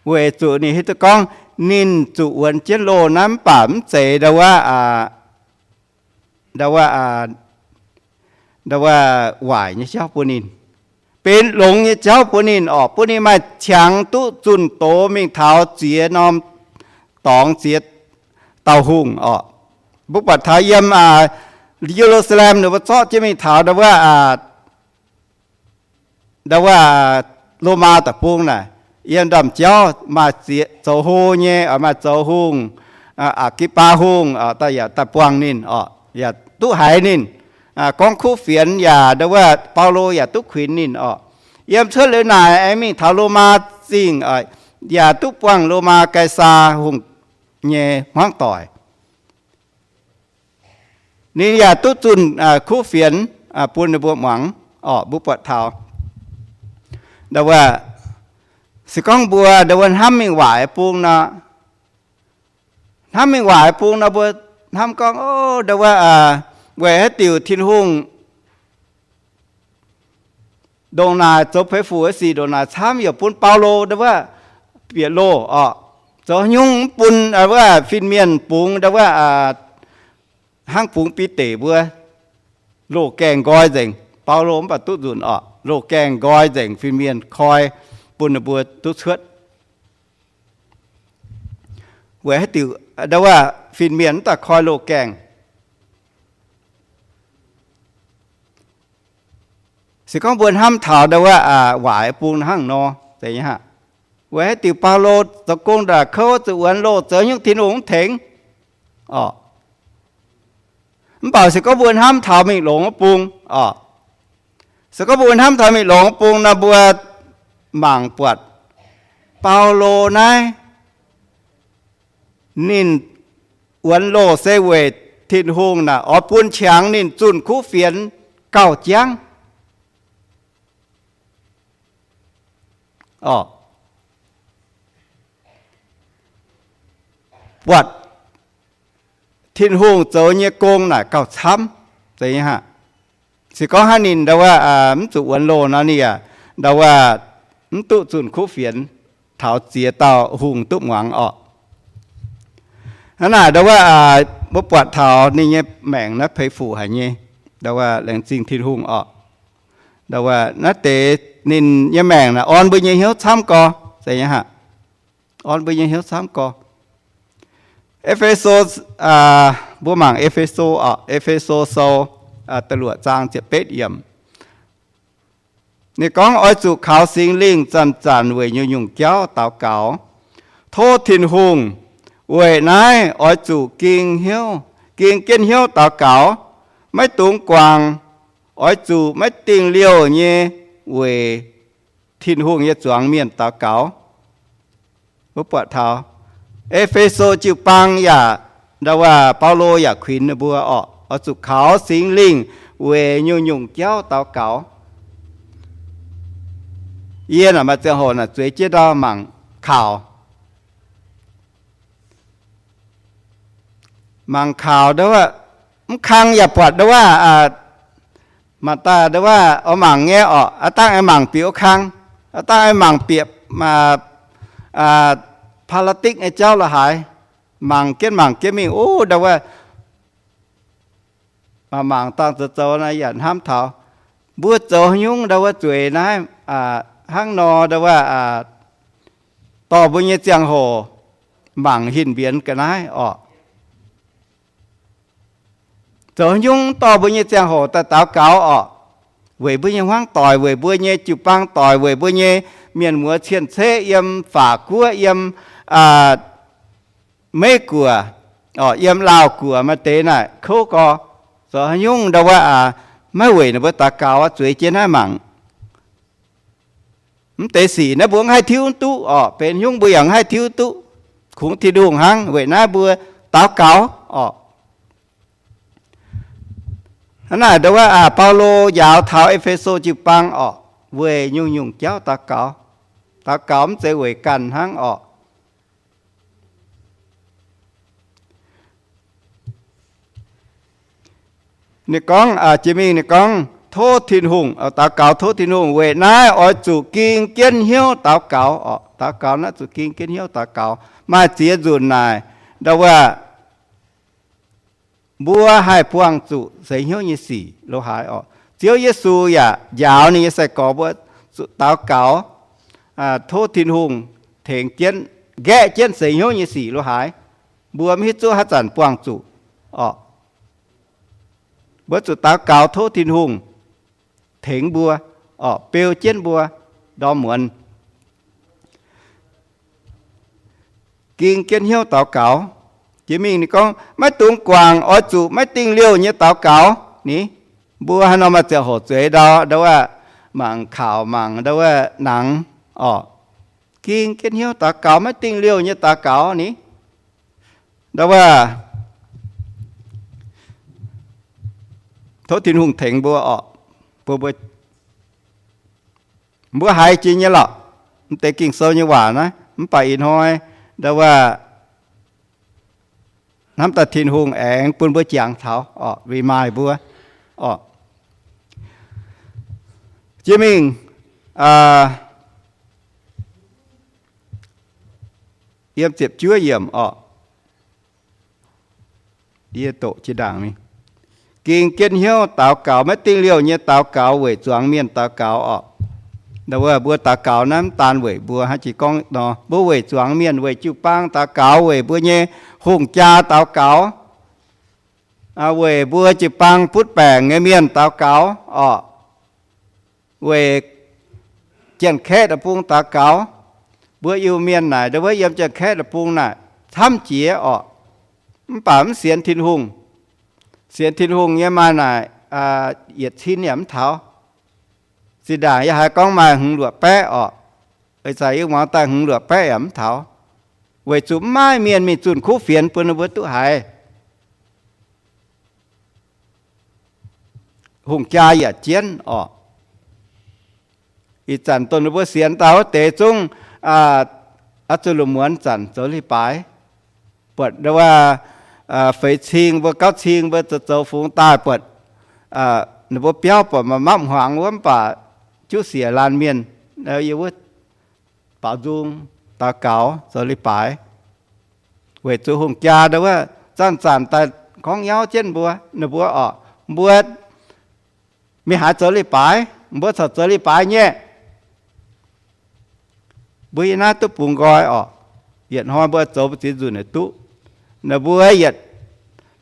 Weic zuqc ninh hiuv duqv gorngv ninh zuqc wuonx jienv loh naaiv mv baac mv zeiz ndau wuov, ndau wuov, ndau wuov waaic nyei jauv bun ninh, benx longx nyei jauv bun ninh orqc, bun ninh maaih qangx duqv zunh doz mingh taux ziex norm dorngx ziex dauh hungh orqc. Mbuo buatc taux yiem Ye^lu^saa^lem ninh mbuo zorqv jienv mingh taux ndau wuov, ndau wuov Lomaa deic-bung naaic, yiem ndorm jauv maaih zoux hlo nyei, maaih zoux hungh, Aa^gi^baa Hungh, daaih yaac daaih buangh ninh orqc, yaac duqv haiz ninh, gorngv kuv fienx yaac ndau wuov Baulo yaac duqv kuinx ninh orqc. Yiem cuotv liuz naaic aengx mingh taux Lomaa Zingh, yaac duqv buangh Lomaa Gaa^saa Hungh nyei hmuangv doic. Ninh yaac duqv zunh kuv fienx bun ninh mbuo muangx orqc. Mbuo buatc taux ndau wuov, se gorngv mbuo ndau wuov hnamv mingh waaic bung nor, hnamv mingh waaic bung nor, mbuo hnamv gorngv, o, ndau wuov, weic haaix diuc Tin-Hungh ndongc naaic zoux peix fuc wuov sic ndongc naaic camv yaac bun Baulo ndau wuov bieqc loh orqc. Zoux haaix nyungc mv bun wuov fin-mienh bungx ndau wuov, hnangv bungx Bide mbuo loh gaengh nqoi nzengc. Baulo mv baac duqv nzunc orqc, loh gaengh nqoi nzengc, fin-mienh koi bun ninh mbuo duqv cuotv. Weic haaix diuc ndau wuov fin-mienh mv daaih koi loh gaengh? Se gorngv mbuo hnamv taux ndau wuov waaic bung hnangv nor, zeiz nyei aqv. Weic haaix diuc Baulo zoux gong ndongc naaic kouv zuqc wuonx loh, zoux haaix nyungc Tin-Hungh mv tengx orqc? Mv baac se gorngv mbuo hnamv taux mingh longx wuov bung orqc, se gorngv mbuo hnamv taux mingh longx wuov bung nor, mbuo mangc buatc Baulo naaiv, ninh wuonx loh se weic Tin-Hungh naaic oix bun qangx ninh zunh kuv fienx gauh jangv orqc. Buatc Tin-Hungh zoux nyei gong naaic gauh camv, zeiz nyei aqv. Se gorngv hnangv ninh ndau wuov mv zuqc wuonx loh nor, ninh yaac ndau wuov mv duqv zunh kuv fienx taux ziex dauh hungh duqv muangx orqc. Hnangv naaic ndau wuov mbuo buatc taux ninh nyei maengc naaiv peix fuc haic nyei, ndau wuov laengz zingh Tin-Hungh orqc. Ndau wuov naaiv deix ninh nyei maengc naaic orn mbuo nyei hnyouv camv gorx, zeiz nyei aqv. Orn mbuo nyei hnyouv camv gorx. E^fe^so, mbuo mangc E^fe^so orqc, E^fe^so Sou da'luoqc zaang ziepc betv yiemc. Ninh gorngv, oix zuqc kaux Singx Lingh zanc-zanc weic nyungc-nyungc jauv daux gaux, tov Tin-Hungh. Weic naaiv oix zuqc ging hnyouv, ging jienv hnyouv daux gaux, Maiv dungx guangc, oix zuqc maiv dingh liouh nyei weic Tin-Hungh nyei zuangx mienh daux gaux. Mbuo buatc taux E^fe^so jiu-baang yaac, ndau wuov, Baulo yaac kuinx ninh mbuo orqc, oix zuqc kaux Singx Lingh weic nyungc-nyungc jauv daux gaux. Yie naaic maaih ziangh hoc naaic zueiz jienv ndau mangc kaux. Mangc kaux ndau wuov, mv kang yaac buatc ndau wuov, maaih daaih ndau wuov oix mangc nyei orqc, aav dangh aengx mangc bieqc wuov kang, aav dangh aengx mangc bieqc politics nyei jauv la'haaix. Mangc jienv mangc jienv mingh, o, ndau wuov, mangc mangc dangh zoux zoux naaiv yaac hnamv taux mbuo zoux haaix nyungc ndau wuov zueiz naaiv, hnangv nor ndau wuov, dorh mbuo nyei ziangh hoc mangc hin mbienx ga'naaiv orqc. Zoux haaix nyungc dorh mbuo nyei ziangh hoc daaih daux gaux orqc? Weic mbuo nyei hmuangv doic, weic mbuo nyei jiu-baang doic, weic mbuo nyei mienh muoz cien-ceqv yiem Faac Guoqv, yiem Meiv Guoqv, yiem Laauh Guoqv maaih deix naaic kouv gorx. Zoux haaix nyungc ndau wuov, maiv weic ninh mbuo daux gaux, zueiz jienv naaiv mangc. Mv deix sic naaiv mbuo mv haih tiuv duqv orqc. Benx hnyungv mbuo yaac mv haih tiuv duqv. Kungx Tin-Hungh hnangv. Weic naaiv mbuo daux gaux orqc. Hnangv naaic ndau wuov, Baulo njaaux taux E^fe^so jiu-baang orqc, weic nyungc-nyungc jauv daux gaux. Daux gaux mv zeiz weic ganh hnangv orqc. Ninh gorngv, jiex mingh ninh gorngv, tov Tin-Hungh, daux gaux tov Tin-Hungh, weic naaiv oix zuqc ging jienv hnyouv daux gaux orqc. Daux gaux naaiv zuqc ging jienv hnyouv daux gaux. Maaih ziex nzunc naaic, ndau wuov, mbuo haih buangh zuqc seix hnyouv nyei sic lo haaix orqc. Ziouv Yesu yaac njaaux ninh nyei sai-gorx mbuo zuqc daux gaux, tov Tin-Hungh tengx jienv, nqaeqv jienv seix hnyouv nyei sic lo haaix. Mbuo mv hiuv duqv haaix zanc buangh zuqc orqc. Mbuo zuqc daux gaux tov Tin-Hungh tengx mbuo orqc, beu jienv mbuo ndorm muonz. Ging jienv hnyouv daux gaux. Jiex mingh ninh gorngv, maiv dungx guangc, oix zuqc maiv dingh liouh nyei daux gaux ni. Mbuo haaix nor maaih ziangh hoc zueiz ndau, ndau wuov, mangc kaux, mangc ndau wuov nangx orqc. Ging jienv hnyouv daux gaux, maiv dingh liouh nyei daux gaux ni. Ndau wuov, tov Tin-Hungh tengx mbuo orqc. Mbuo, mbuo, mbuo haiz jiex nyei lorqc, mv deix Ging-Sou nyei waac naaiv. Mv baac ih hnoi ndau wuov, hnamv daaih Tin-Hungh aengx bun mbuo jangx taux orqc, remind mbuo orqc. Jiex mingh yiem ziepc juov yiemc orqc. Yie doqc jiex ndaangc mingh. Ging jienv hnyouv daux gaux, maiv dingh liouh nyei daux gaux, weic zuangx mienh daux gaux orqc. Ndau wuov mbuo daux gaux naaiv mv daan weic mbuo, hnangv jiex gorngv nor, mbuo weic zuangx mienh, weic jiu-baang daux gaux, weic mbuo nyei hungh jaa daux gaux, weic mbuo jiu-baang butv baengc nyei mienh daux gaux orqc. Weic Janx-Kaeqv deic-bung daux gaux. Mbuo Iu-Mienh naaic, ndau wuov yiem Janx-Kaeqv deic-bung naaic camv jiex orqc. Mv baac mv sienx Tin-Hungh. Sienx Tin-Hungh nyei maaih naaic, yietc cin yaac mv taux. Zinh ndaangc yie haiz gorngv maaih hmz luoqc baeqv orqc. Ih zanc yie muangx daaih hmz luoqc baeqv yaac mv taux. Weic zuqc mv maaih mienh mingh zunh kuv fienx bun ninh mbuo duqv haiz. Hungh jaa yaac jienv orqc. Ih zanc dongh ninh mbuo sienx dauh wuov deix zungv, oix zuqc lungh muonz zanc zoux leiz-baaix. Buatc ndau wuov, feix cing mbuo, gauv cing mbuo zoux zoux fungx daaih buatc ninh mbuo biauv buatc maaih mapv hmuangx wuov, mv baac juqv siec laanh mienh, yie wuov baaux nzung, daux gaux, zoux leiz-baaix. Weic zuqc hungh jaa ndau wuov zanc-zanc daaih gorngv nyauv jienv mbuo, ninh mbuo orqc, mbuo mingh haaix zoux leiz-baaix, mbuo corc zoux leiz-baaix nyei. Mbuo yie naaiv duqv bungx nqoi orqc. Yietc hnoi mbuo zoux mbuo ziex nzunc naaic duqv. Ninh mbuo yietc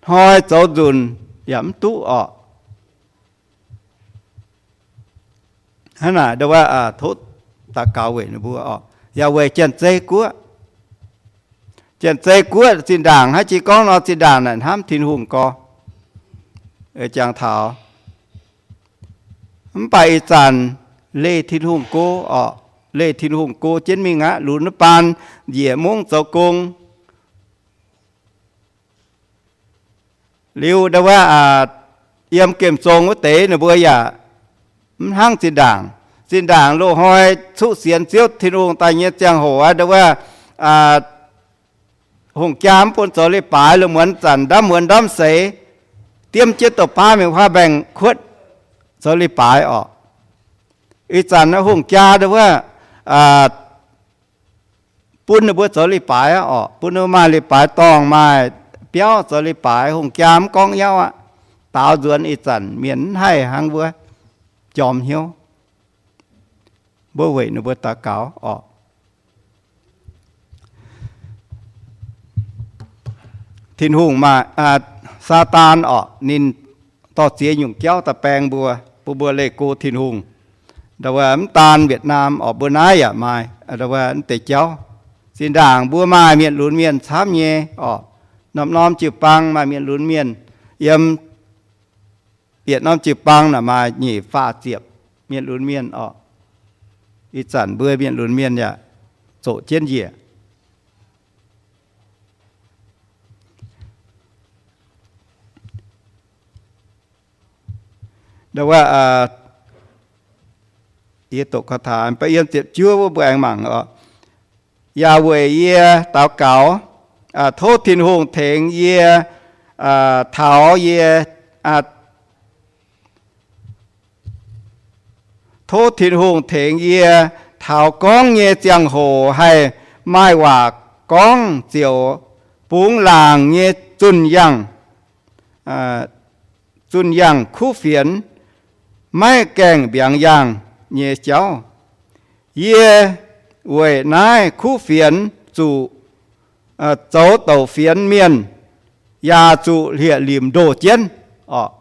hnoi zoux nzunc yaac mv duqv orqc. Hnangv naaic ndau wuov, tov daux gaux weic ninh mbuo orqc, yaac weic Janx-Zei Guoqv. Janx-Zei Guoqv zinh ndaangc hnangv jiex gorngv nor, zinh ndaangc naaic hnamv Tin-Hungh gorx. jangx taux. Mv baac ih zanc leih Tin-Hungh go orqc, leih Tin-Hungh go jienv mingh aqv, lunx wuov baan njiec mungv zoux gong. Liuz ndau wuov, yiem gemh zong wuov deix ninh mbuo yaac mv hnangv zinh ndaangc. Zinh ndaangc loz-hnoi cuqv sienx Ziouv Tin-Hungh daaih nyei ziangh hoc aqv, ndau wuov, hungh jaa mv bun zoux leiz-baaix, lungh muonz zanc ndamv muonz ndamv seix, diemv jienv douz-baav mingh huaav mbaengx-kuotv zoux leiz-baaix orqc. Ih zanc hungh jaa ndau wuov bun ninh mbuo zoux leiz-baaix aqv orqc. Bun ninh mbuo maaih leiz-baaix dorngh, maaih biauv zoux leiz-baaix. Hungh jaa mv gorngv nyauv aqv. Daaux nzuonx ih zanc mienh mv haih hnangv wuov jorm hnyouv. Mbuo weic ninh mbuo daux gaux orqc. Tin-Hungh maaih, Saadaan orqc, ninh dorh ziex nyungc jauv daaih baeng mbuo, bun mbuo leih go Tin-Hungh. Ndau wuov mv daan Việt Nam orqc, mbuo naaiv yaac maaih, ndau wuov mv deix jauv. Zinh ndaangc mbuo maaih mienh lunx mienh camv nyei orqc. Norm-norm jiu-baang maaih mienh lunx mienh. Yiem yietc norm jiu-baang naaic maaih nyic faah ziepc mienh lunx mienh orqc. Ih zanc mbuo mienh lunx mienh yaac zoqc jienv njiec. Ndau wuov, yie doqc kaux taux ba'yiem ziepc juov wuov mbuo aengx mangc orqc. Yaac weic yie daux gaux, tov Tin-Hungh tengx yie, taux yie, tov Tin-Hungh tengx yie taux gorngv nyei ziangh hoc haih maaih waac gorngv ziouc bungx laangc nyei zunh yangh, zunh yangh kuv fienx, maiv gaengh mbiaangx yangh nyei jauv. Yie weic naaiv kuv fienx zuqc zoux douc fienx mienh, yaac zuqc hlieqv-limc ndoh jienv orqc.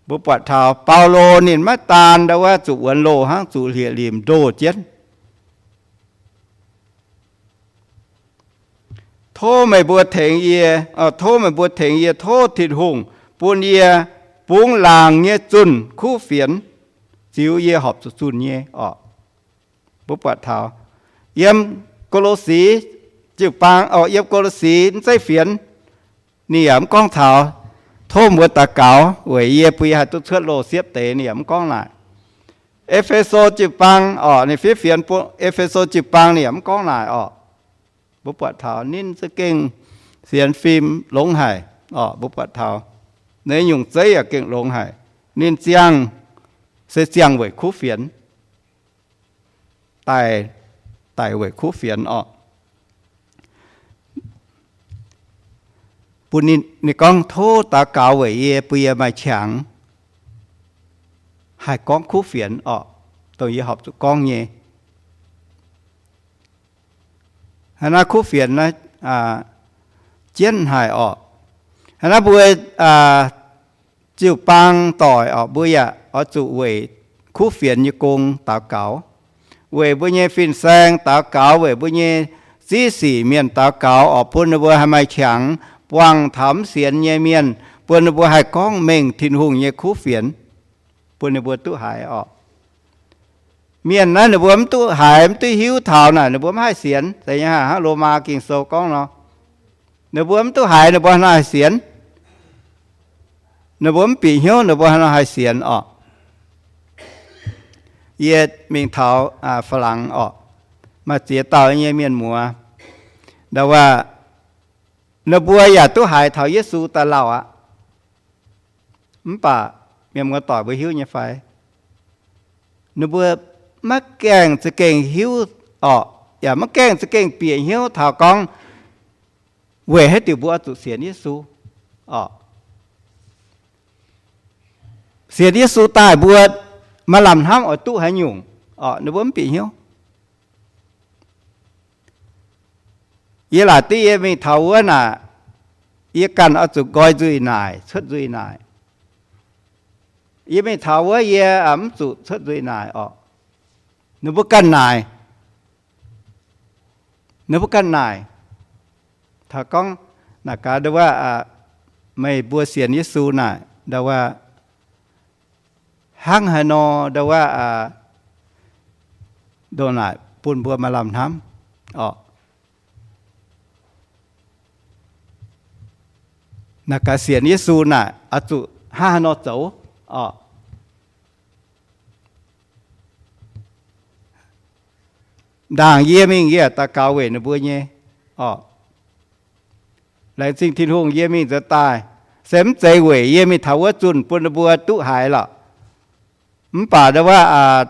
Mbuo buatc taux Baulo ninh maiv daan ndau wuov zuqc wuonx loh hnangv, zuqc hlieqv-limc ndoh jienv. Tov meih mbuo tengx yie, tov meih mbuo tengx yie tov Tin-Hungh bun yie bungx laangc nyei zunh kuv fienx, ziux yie horpc zuqc zunh nyei orqc. Mbuo buatc taux yiem Go^lo^si jiu-baang, yiem Go^lo^si mv zeiz fienx, ninh yaac mv gorngv taux tov mbuo daux gaux weic yie bun yie haih duqv cuotv loh siepv deix, ninh yaac mv gorngv naaic. E^fe^so jiu-baang orqc, ninh fiev fienx bun E^fe^so jiu-baang, ninh yaac mv gorngv naaic orqc. Mbuo buatc taux ninh za'gengh sienx fim longx haic orqc. Mbuo buatc taux naaiv nyungc zeiv yaac gengh longx haic. Ninh ziangh se ziangh weic kuv fienx, daic, daic weic kuv fienx orqc. Bun ninh, ninh gorngv, tov daux gaux weic yie bun yie maaih qangx haih gorngv kuv fienx orqc, dongh yie horpc zuqc gorngv nyei. Hnangv naaiv kuv fienx naaiv jienv haic orqc. Hnangv naaiv mbuo jiu-baang doic orqc, mbuo yaac oix zuqc weic kuv fienx nyei gong daux gaux, weic mbuo nyei fin-saeng daux gaux, weic mbuo nyei ziqv sic mienh daux gaux orqc, bun ninh mbuo haih maaih qangx buangh taux mv sienx nyei mienh, bun ninh mbuo haih gorngv mengh Tin-Hungh nyei kuv fienx, bun ninh mbuo duqv haiz orqc. Mienh naaiv ninh mbuo mv duqv haiz, mv duqv hiuv taux naaic, ninh mbuo mv haih sienx. Zeiz nyei hnangv Lomaa Ging-Sou gorngv nor, ninh mbuo mv duqv haiz, ninh mbuo hnangv haih sienx. Ninh mbuo mv bieqc hnyouv, ninh mbuo hnangv haih sienx orqc. Yie mingh taux Faa^laangx orqc, maaih ziex dauh nyei mienh muoz, ndau wuov, ninh mbuo yaac duqv haiz taux Yesu daaih lauh aqv. Mv baac mienh muoz-doic mbuo hiuv nyei fai, ninh mbuo maiv gaengh za'gengh hiuv orqc, yaac maiv gaengh za'gengh bieqc hnyouv taux gorngv weic haaix diuc mbuo oix zuqc sienx Yesu orqc. Sienx Yesu daaih mbuo maaih lamh hnamv oix duqv haaix nyungc orqc, ninh mbuo mv bieqc hnyouv. Yie laaic div yie mingh taux wuov naaic, yie ganh oix zuqc nqoi nzuih naaic, cuotv nzuih naaic. Yie mingh taux wuov yie mv zuqc cuotv nzuih naaic orqc. Ninh mbuo ganh naaic, ninh mbuo ganh naaic, taux gorngv naaic gaax wuov, meih mbuo sienx Yesu naaic, ndau wuov, hnangv haaix nor ndau wuov, ndongc naaic bun mbuo maaih lamh hnamv orqc. Naaic gaax sienx Yesu naaic oix zuqc hnangv haaix nor zoux orqc. Ndaangc yie mingh yie daux gaux weic ninh mbuo nyei orqc. Laengz zingh Tin-Hungh yie mingh nzuonx daaih, se mv zeiz weic yie mingh taux wuov zunh bun ninh mbuo duqv haiz lorqc. Mv baac ndau wuov,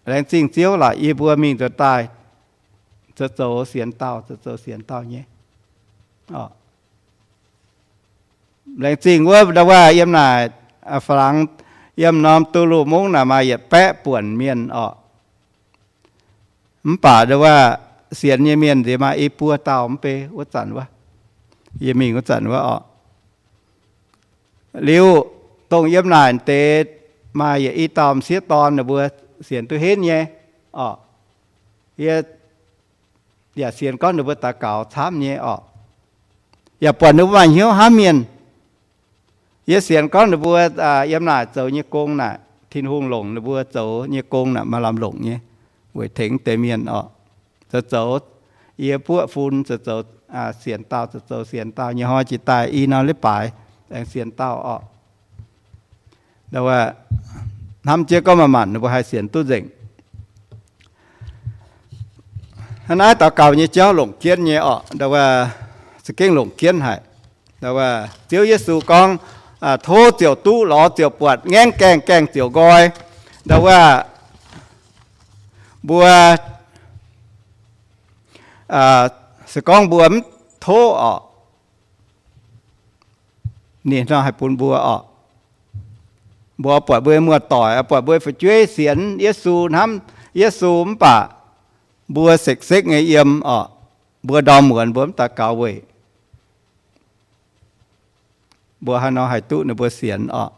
laengz zingh Ziouv lorqc, yie mbuo mingh nzuonx daaih zoux, zoux sienx dauh, zoux, zoux sienx dauh nyei. Laengz zingh wuov ndau wuov yiem naaic, faalaangx, yiem norm du lungh mungv naaic maaih yietc baeqv buonc mienh orqc. Mv baac ndau wuov sienx nyei mienh nziex maaih i buo dauh mv bei wuov zanc wuov, yie mingh wuov zanc wuov orqc. Liuz, dongh yiem naaic deix maaih yietc i dauh m'sieqv dorn ninh mbuo sienx duqv henv nyei orqc. Yie yaac sienx gorngv ninh mbuo daux gaux camv nyei orqc. Yaac buatc ninh mbuo maaih hnyouv hnamv mienh. Yie sienx gorngv ninh mbuo yiem naaic zoux nyei gong naaic, Tin-Hungh longc ninh mbuo zoux nyei gong naaic maaih lamh longc nyei, weic tengx deix mienh orqc. Zoux zoux yie buoqv fun, zoux zoux sienx dauh, zoux zoux sienx dauh nyei hnoi jiex daaih i norm leiz-baaix aengx sienx dauh orqc. Hnamv jienv gorngv manc-manc ninh mbuo haih sienx duqv nzengc. Hnangv naaiv daux gaux nyei jauv longc jienv nyei orqc, ndau wuov, za'gengh longc jienv haic. Ndau wuov Ziouv Yesu gorngv, tov ziouc duqv, lorz ziouc buatc, ngaengv gaengh, gaengh ziouc nqoi. Ndau wuov mbuo se gorngv mbuo mv tov orqc, ninh hnangv haih bun mbuo orqc. Mbuo buatc mbuo muoz-doic, buatc mbuo fu'jueiv sienx Yesu, hnamv Yesu mv baac mbuo sekv-sekv nyei yiem orqc, mbuo ndorm muonz mbuo mv daux gaux weic mbuo haaix nor haih duqv ninh mbuo sienx orqc.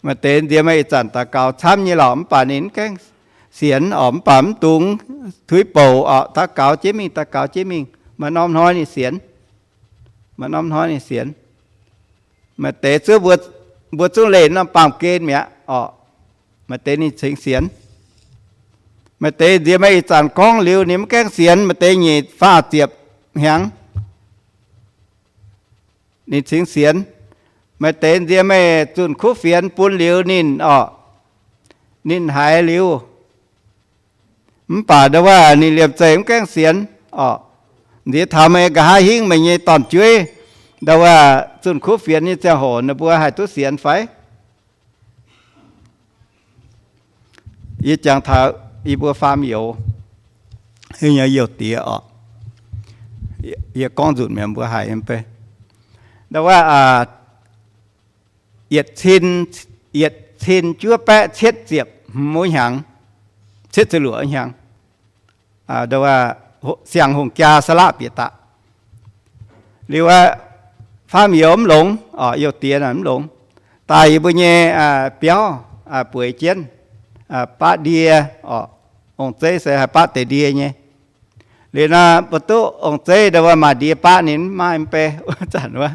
Maaih deix nziex meih ih zanc daux gaux camv nyei lorqc, mv baac ninh mv gaengh sienx orqc, mv baac mv dungx tuix bouc orqc, daux gaux jienv mingh, daux gaux jienv mingh, maaih norm hnoi ninh sienx. Maaih norm hnoi ninh sienx. Maaih deix zuov mbuo zungv leih norm baamh gen mi'aqv orqc, maaih deix ninh cingx sienx. Maaih deix nziex meih ih zanc gorngv liuz ninh mv gaengv sienx, maaih deix nyic faah ziepc hnyangx ninh cingx sienx. Maaih deix nziex meih zunh kuv fienx bun liuz ninh orqc, ninh haiz liuz, mv baac ndau wuov ninh liemh zeih mv gaengh sienx orqc. Nziex taux meih nqa'haav hingv meih nyei dorn-jueiv, ndau wuov zunh kuv fienx nyei ziangh hoc ninh mbuo haih duqv sienx fai? Yie jangx taux yie mbuo faam youz, hingv nyei youh diex orqc. Yie gorngv nzunc mi'aqv, mbuo haiz nyei bei. Ndau wuov, yietc cin, yietc cin juov baeqv cietv ziepc hmz wuov hnyangx, cietv ziepc luoqc wuov hnyangx, ndau wuov siang-hungh jaa saalaqv bieqc daqc. Liuz aqv, faam youz mv longx orqc, youh diex naaic mv longx, daaih yie mbuo nyei biauv bueix jienv, baqv ndie orqc. Ong-zeiv se haih baqv deix ndie nyei. Liuz nor mbuo duqv ong-zeiv ndau wuov maaih ndie baqv ninh mv maaih mv bei wuov zanc wuov,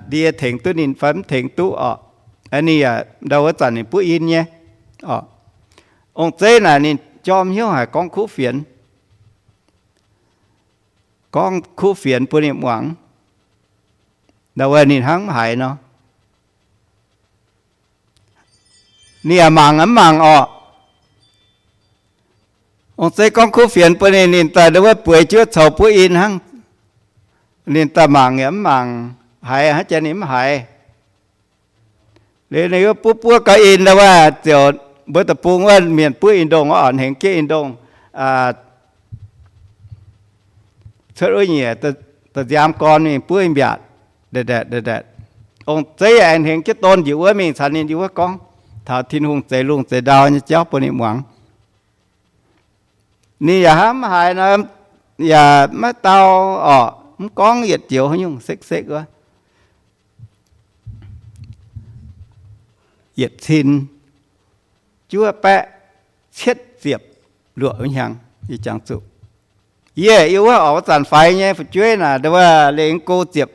ndie tengx duqv ninh fai mv tengx duqv orqc. Ninh yaac ndau wuov zanc ninh buov in nyei orqc. Ong-zeiv naaic ninh jorm hnyouv haic gorngv kuv fienx, gorngv kuv fienx bun ninh muangx. Ndau wuov ninh hnangv mv haiz nor, ninh yaac mangc mv mangc orqc. Ong-zeiv gorngv kuv fienx bun ninh, ninh daaih ndau wuov bueix jienv coux buov in hnangv. Ninh daaih mangc yaac mv mangc, haiz hnangv jaax ninh mv haiz. Liuz ninh wuov buov buov gau in ndau wuov ziouc, mbuo deic-bung wuov mienh buov in ndongh orqc, hnengx jienv in ndongh cuotv wuov nyieqc, da'nziaamv gorn mingh buov in mbiaatc, ong-zeiv aengx hnengx jienv don njiec wuov mingh caux ninh yiem wuov gorngv taux Tin-Hungh zeix lungh zeix ndau nyei jauv bun ninh muangx. Ninh yaac hnamv mv haiz nor, yaac maiv dau orqc, mv gorngv yietc joux haaix nyungc, sekv-sekv wuov. Yietc cin juov baeqv cietv ziepc luoqc hnyangx, yie jangx zuqc. Yie yiem wuov orqc, wuov zanc faix nyei fu'jueiv naaic ndau wuov lengh go ziepc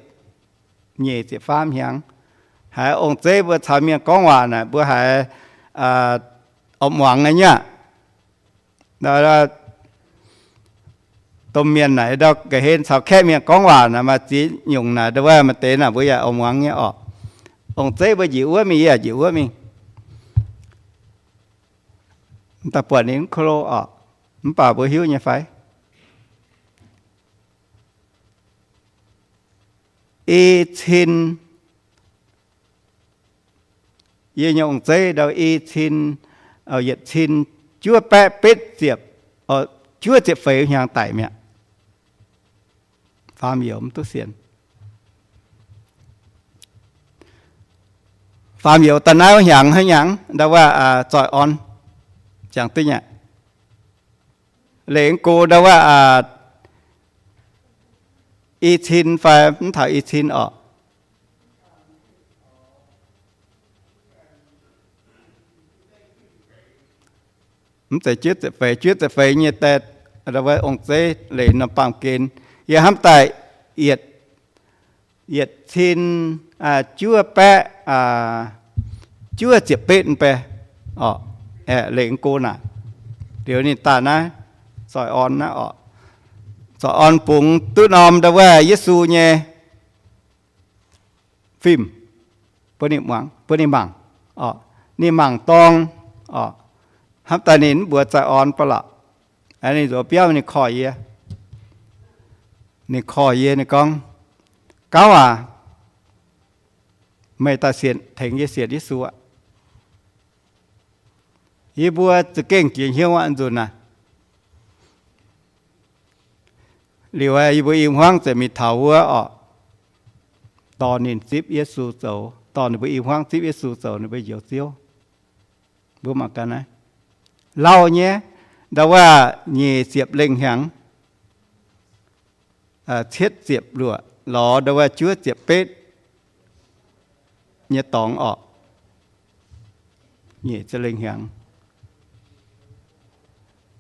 nyeic ziepc faam hnyangx. Haiz ong-zeiv mbuo caux mienh gorngv waac naaic, mbuo haiz oix muangx nyei aqv. Domh mienh naaic ndau ga'hlen caux kaeqv mienh gorngv waac naaic, maaih ziex nyungc naaic, ndau wuov maaih deix naaic mbuo yaac oix muangx nyei orqc. Ong-zeiv mbuo njiec wuov mingh, yie yaac njiec wuov mingh. Daaih buatc ninh mv ko lo orqc, mv baac mbuo hiuv nyei fai? I cin, yie nyei ong-zeiv ndau i cin, yietc cin juov baeqv betv ziepc, juov ziepc feix hnyangx daic mi'aqv. Faam youz mv duqv sienx. Faam youz daaih naaiv hnyangx haaix hnyangx ndau wuov zoih orn, jangx duqv nyei. Lengc go ndau wuov i cin fai mv taux i cin orqc. Mv zeiz juov ziepc feix, juov ziepc feix nyei daaih, ndau wuov ong-zeiv leiz norm baamh gen, yie hnamv daaih yietc, yietc cin juov baeqv juov ziepc betv mv bei orqc. Aeqv, lengc go naaic, liuz ninh daaih naaiv zoih orn naaiv orqc. Zoih orn bungx duqv norm ndau wuov Yesu nyei fim, bun ninh muangx, bun ninh mangc orqc. Ninh mangc dorng orqc. Hnamv daaih ninh mv mbuox zoih orn ba'laqc. Ninh nzuonx biauv ninh korv yie, ninh korv yie, ninh gorngv, Gauv aac, meih daaih sienx, tengx yie sienx Yesu aqv. Yie mbuo za'gengh jiex hnyouv aqv nzunc naaic. Liuz yie mbuo i hmuangv ziouc mingh taux wuov orqc, dorh ninh zipv Yesu zoux, dorh ninh mbuo i hmuangv zipv Yesu zoux ninh mbuo Njoux Ziouv. Mbuo mangc gaax naaiv, lauh nyei, ndau wuov nyic ziepc lengh hnyangx, cietv ziepc luoqc lorz ndau wuov juov ziepc betv nyei dorngx orqc. Nyic ziepc lengh hnyangx.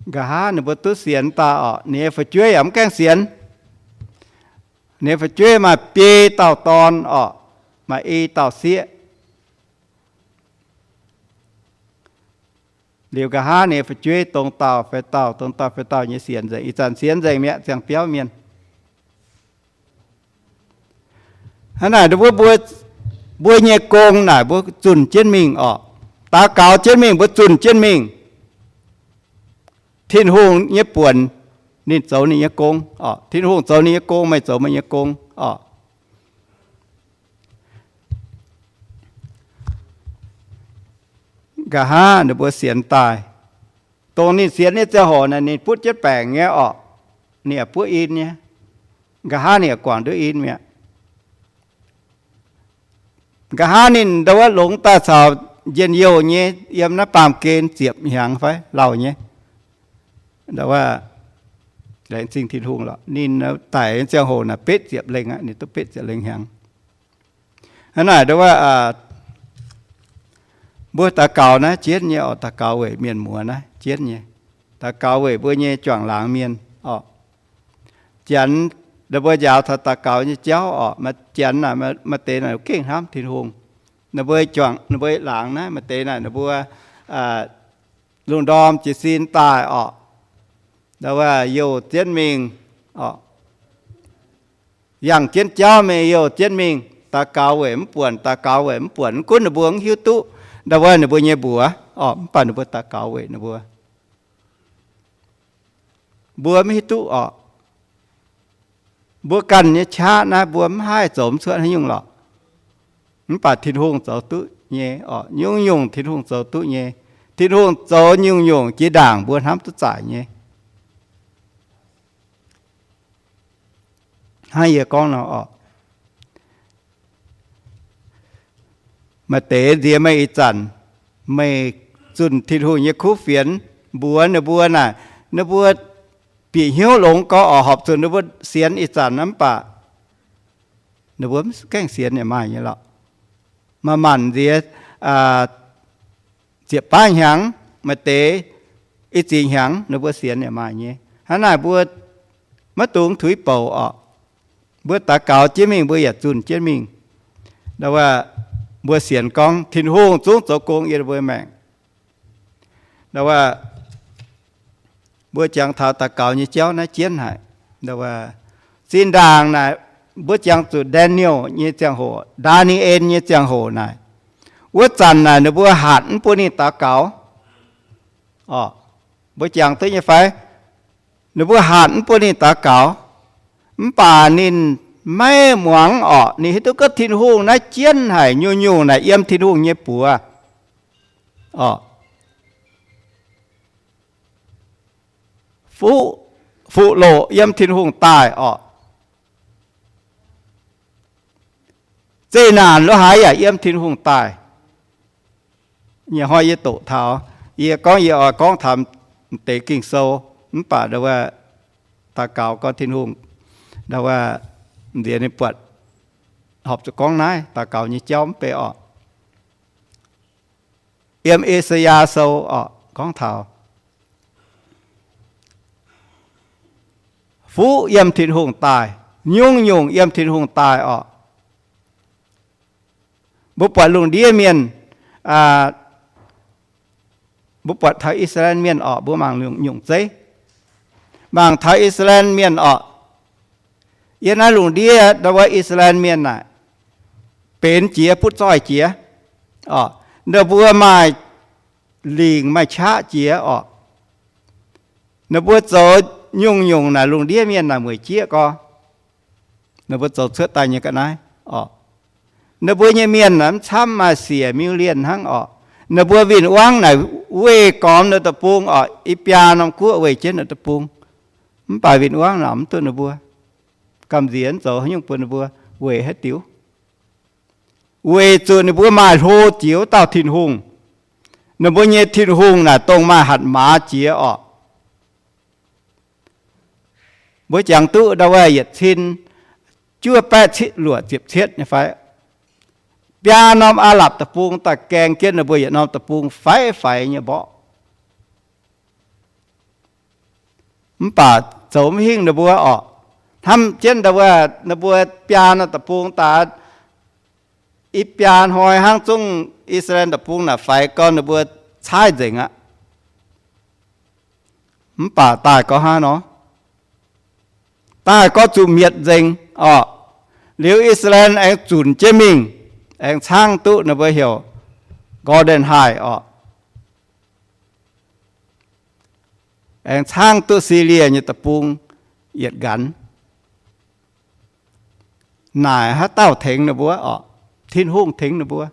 Nqa'haav ninh mbuo duqv sienx daaih orqc, ninh nyei fu'jueiv yaac mv gaengh sienx. Ninh nyei fu'jueiv maaih biei dauh dorn orqc, maaih i dauh sieqv. Liuz nqa'haav ninh nyei fu'jueiv dongh dauh fai dauh, dongh dauh fai dauh nyei sienx nzengc. Ih zanc sienx nzengc mi'aqv, ziangh biauv mienh. Hnangv naaic, mbuo, mbuo nyei gong naaic mbuo zunh jienv mingh orqc. Daux gaux jienv mingh, mbuo zunh jienv mingh. Tin-Hungh nyei buonc, ninh zoux ninh nyei gong orqc. Tin-Hungh zoux ninh nyei gong, meih zoux meih nyei gong orqc. Nqa'haav ninh mbuo sienx daaih, dongh ninh sienx nyei ziangh hoc naaic ninh butv jienv baengc nyei orqc. Ninh yaac buov in nyei. Nqa'haav ninh yaac guangc nduov in mi'aqv. Nqa'haav ninh ndau wuov longx daaih caux njien-youh nyei yiem naaiv baamh gen ziepc hnyangx fai lauh nyei. Ndau wuov, laengz zingh Tin-Hungh lorqc, ninh daic nyei ziangh hoc naaic betv ziepc lengh aqv, ninh duqv betv ziepc lengh hnyangx. Hnangv naaic ndau wuov, mbuo daux gaux naaiv jienv nyei orqc, daux gaux weic mienh muoz naaiv jienv nyei. Daux gaux weic mbuo nyei juangc laangz mienh orqc. Janx, ninh mbuo njaaux taux daux gaux nyei jauv orqc, janx naaic maaih deix naaic gengh hnamv Tin-Hungh. Ninh mbuo juangc, ninh mbuo laangz naaiv maaih deix naaic ninh mbuo lungh ndorm jiez sin daaih orqc, ndau wuov youh jienv mingh orqc. Yangh jienv jauv mingh, youh jienv mingh, daux gaux weic mv buonc, daux gaux weic mv buonc. Mv gunv ninh mbuo mv hiuv duqv ndau wuov ninh mbuo nyei mbuox orqc, mv baac ninh mbuo daux gaux weic ninh mbuo. Mbuo mv hiuv duqv orqc. Mbuo ganh nyei qaqv naaiv mbuo mv haih zoux mv cuotv haaix nyungc lorqc. Mv baac Tin-Hungh zoux duqv nyei orqc. Nyungc-nyungc Tin-Hungh zoux duqv nyei. Tin-Hungh zoux nyungc-nyungc jiex ndaangc mbuo hnamv duqv zaaic nyei. Hnangv yie gorngv nor orqc, maaih deix nziex meih ih zanc, meih zunh Tin-Hungh nyei kuv fienx mbuox ninh mbuo naaic, ninh mbuo bieqc hnyouv longx gorx orqc, horpc zuqc ninh mbuo sienx ih zanc mv baac ninh mbuo mv gaengh sienx yaac maaih nyei lorqc. Maaih manc nziex ziepc baav hnyangx, maaih deix i ziex hnyangx ninh mbuo sienx yaac maaih nyei. Hnangv naaic mbuo maiv dungx tuix bouc orqc. Mbuo daux gaux jienv mingh, mbuo yaac zunh jienv mingh. Ndau wuov, Mbuo sienx gorngv Tin-Hungh zungv zoux gong yiem mbuo maengc. Mbuo jangx taux daux gaux nyei jauv naaiv jienv haic. Zinh ndaangc naaic, mbuo jangx zuqc Ndaa^ni^en nyei ziangh hoc, Ndaa^ni^en nyei ziangh hoc naaic, wuov zanc naaic ninh mbuo hatc mv bun ninh daux gaux. Mbuo jangx duqv nyei fai? Ninh mbuo hatc mv bun ninh daux gaux, mv baac ninh maiv muangx orqc. Ninh hiuv duqv gorngv Tin-Hungh naaiv jienv haic, nyungc-nyungc naaic yiem Tin-Hungh nyei buoz. Fuqv, fuqv loqc yiem Tin-Hungh daaih orqc. Zeqc naanc lo haaix yaac yiem Tin-Hungh daaih. Nyei hnoi yie doqc taux, yie gorngv yie oix gorngv taux m'deix Ging-Sou, mv baac ndau wuov daux gaux gorngv Tin-Hungh, ndau wuov nziex ninh buatc horpc zuqc gorngv naaiv daux gaux nyei jauv mv bei orqc. Yiem I^saa^yaa Sou orqc gorngv taux fuqv yiem Tin-Hungh daaih, nyungc-nyungc yiem Tin-Hungh daaih orqc. Mbuo buatc lungh ndiev mienh, mbuo buatc taux I^saa^laa^en Mienh orqc, mbuo mangc nyungc zeiv, mangc taux I^saa^laa^en Mienh orqc. Yiem naaiv lungh ndiev ndau wuov I^saa^laa^en Mienh naaic, benx jiex butv zoih jiex orqc. Ninh mbuo maaih lingc maaih qaqv jiex orqc. Ninh mbuo zoux nyungc-nyungc naaic lungh ndiev mienh naaic mueic jieqv gorx. Ninh mbuo zoux cuotv daaih nyei ga'naaiv orqc. Ninh mbuo nyei mienh naaic mv camv, maaih siec million hnangv orqc. Ninh mbuo win-wangv naaic weih gormx ninh deic-bung orqc. I biaa norm guoqv weih jienv ninh deic-bung, mv baac win-wangv naaic mv duqv ninh mbuo. Gamh nziex mv zoux haaix nyungc bun ninh mbuo weic haaix diuc? Weic zuqc ninh mbuo maaih hlo jiex wuov dauh Tin-Hungh. Ninh mbuo nyei Tin-Hungh naaic dongh maaih hatc maaz jiex orqc. Mbuo jangx duqv ndau wuov yietc cin juov baeqv cietv luoqc ziepc cietv nyei fai? Biaa norm Aa^lapc deic-bung daaih gaeng jienv ninh mbuo yietc norm deic-bung faix-faix nyei mborqv. Mv baac zoux mv hingh ninh mbuo orqc. Hnamv jienv ndau wuov ninh mbuo biaa norm deic-bung daaih, i biaa hnoi hnangv zungv I^saa^laa^en deic-bung naaic faix gorn ninh mbuo caaiv nzengc aqv. Mv baac daaih gorngv hnangv nor, daaih gorngv zuqc mietc nzengc orqc. Liuz I^saa^laa^en aengx zunc jienv mingh, aengx caangv duqv ninh mbuo heuc Golden High orqc. Aengx caangv duqv Silie nyei deic-bung yietc nqanx. Naaic haaix dauh tengx ninh mbuo orqc? Tin-Hungh tengx ninh mbuo.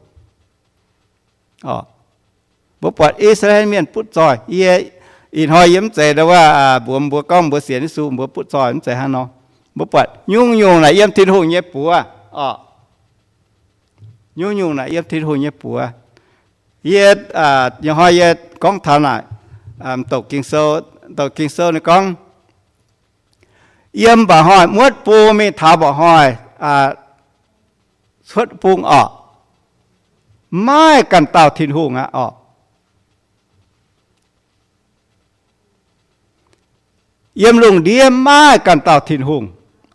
Mbuo buatc I^saa^laa^en Mienh butv zoih, yie ih hnoi yie mv zeiz ndau wuov mbuox mbuo gorngv mbuo sienx Yesu mbuo butv zoih, mv zeiz hnangv nor. Mbuo buatc nyungc-nyungc naaic yiem Tin-Hungh nyei buoz orqc. Nyungc-nyungc naaic yiem Tin-Hungh nyei buoz. Yie, ih hnoi yie gorngv taux naaic, douc Ging-Sou, douc Ging-Sou ninh gorngv, yiem mba'hnoi muotv bung mingh taux mba'hnoi cuotv bung orqc, maaih ganh dauh Tin-Hungh aqv orqc. Yiem lungh ndiev maaih ganh dauh Tin-Hungh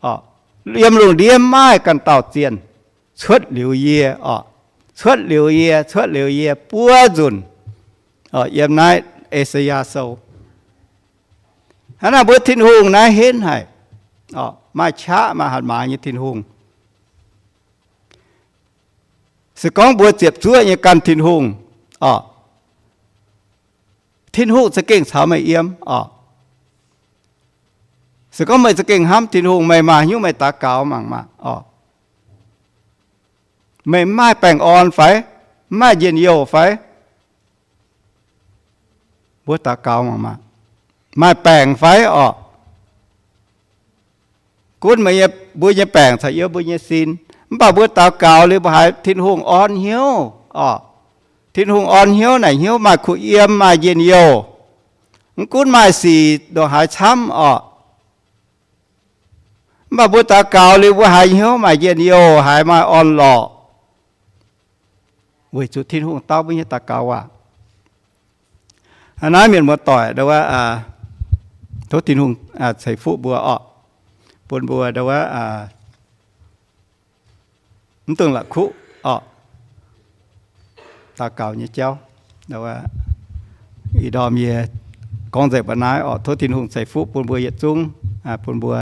orqc. Yiem lungh ndiev maaih ganh dauh zienh cuotv liuz yie orqc. Cuotv liuz yie, cuotv liuz yie buov nzunc. Yiem naaiv E^saa^yaa Sou. Hnangv naaic mbuo Tin-Hungh naaiv henv haic, maaih qaqv maaih hatc maaz nyei Tin-Hungh. Se gorngv mbuo ziepc zuoqv nyei ganh Tin-Hungh orqc, Tin-Hungh za'gengh caux meih yiem orqc. Se gorngv meih za'gengh hnamv Tin-Hungh, meih maaih hnyouv meih daux gaux mangc maah orqc. Meih mv maaih baengh orn fai? Mv maaih njien-youh fai? Mbuo daux gaux mangc maah, maaih baengc fai orqc? Gunv meih nyei, mbuo nyei baengc caux yiem mbuo nyei sin. Mv baac mbuo daux gaux liuz mbuo haiz Tin-Hungh orn hnyouv orqc. Tin-Hungh orn hnyouv naaic hnyouv maaih kuh yiem maaih njien-youh. Mv gunv maaih sic ndongc haaix camv orqc, mv baac mbuo daux gaux liuz mbuo haiz hnyouv maaih njien-youh, haiz maaih orn-lorqc, weic zuqc Tin-Hungh dau mbuo nyei daux gaux waac. Hnangv naaiv mienh muoz-doic ndau wuov, tov Tin-Hungh ceix fuqv mbuo orqc, bun mbuo ndau wuov mv dungx la'kuqv orqc. daux gaux nyei jauv. Ih ndorm yie gorngv nzengc mbuo naaiv orqc. Tov Tin-Hungh ceix fuqv bun mbuo yietc zungv, bun mbuo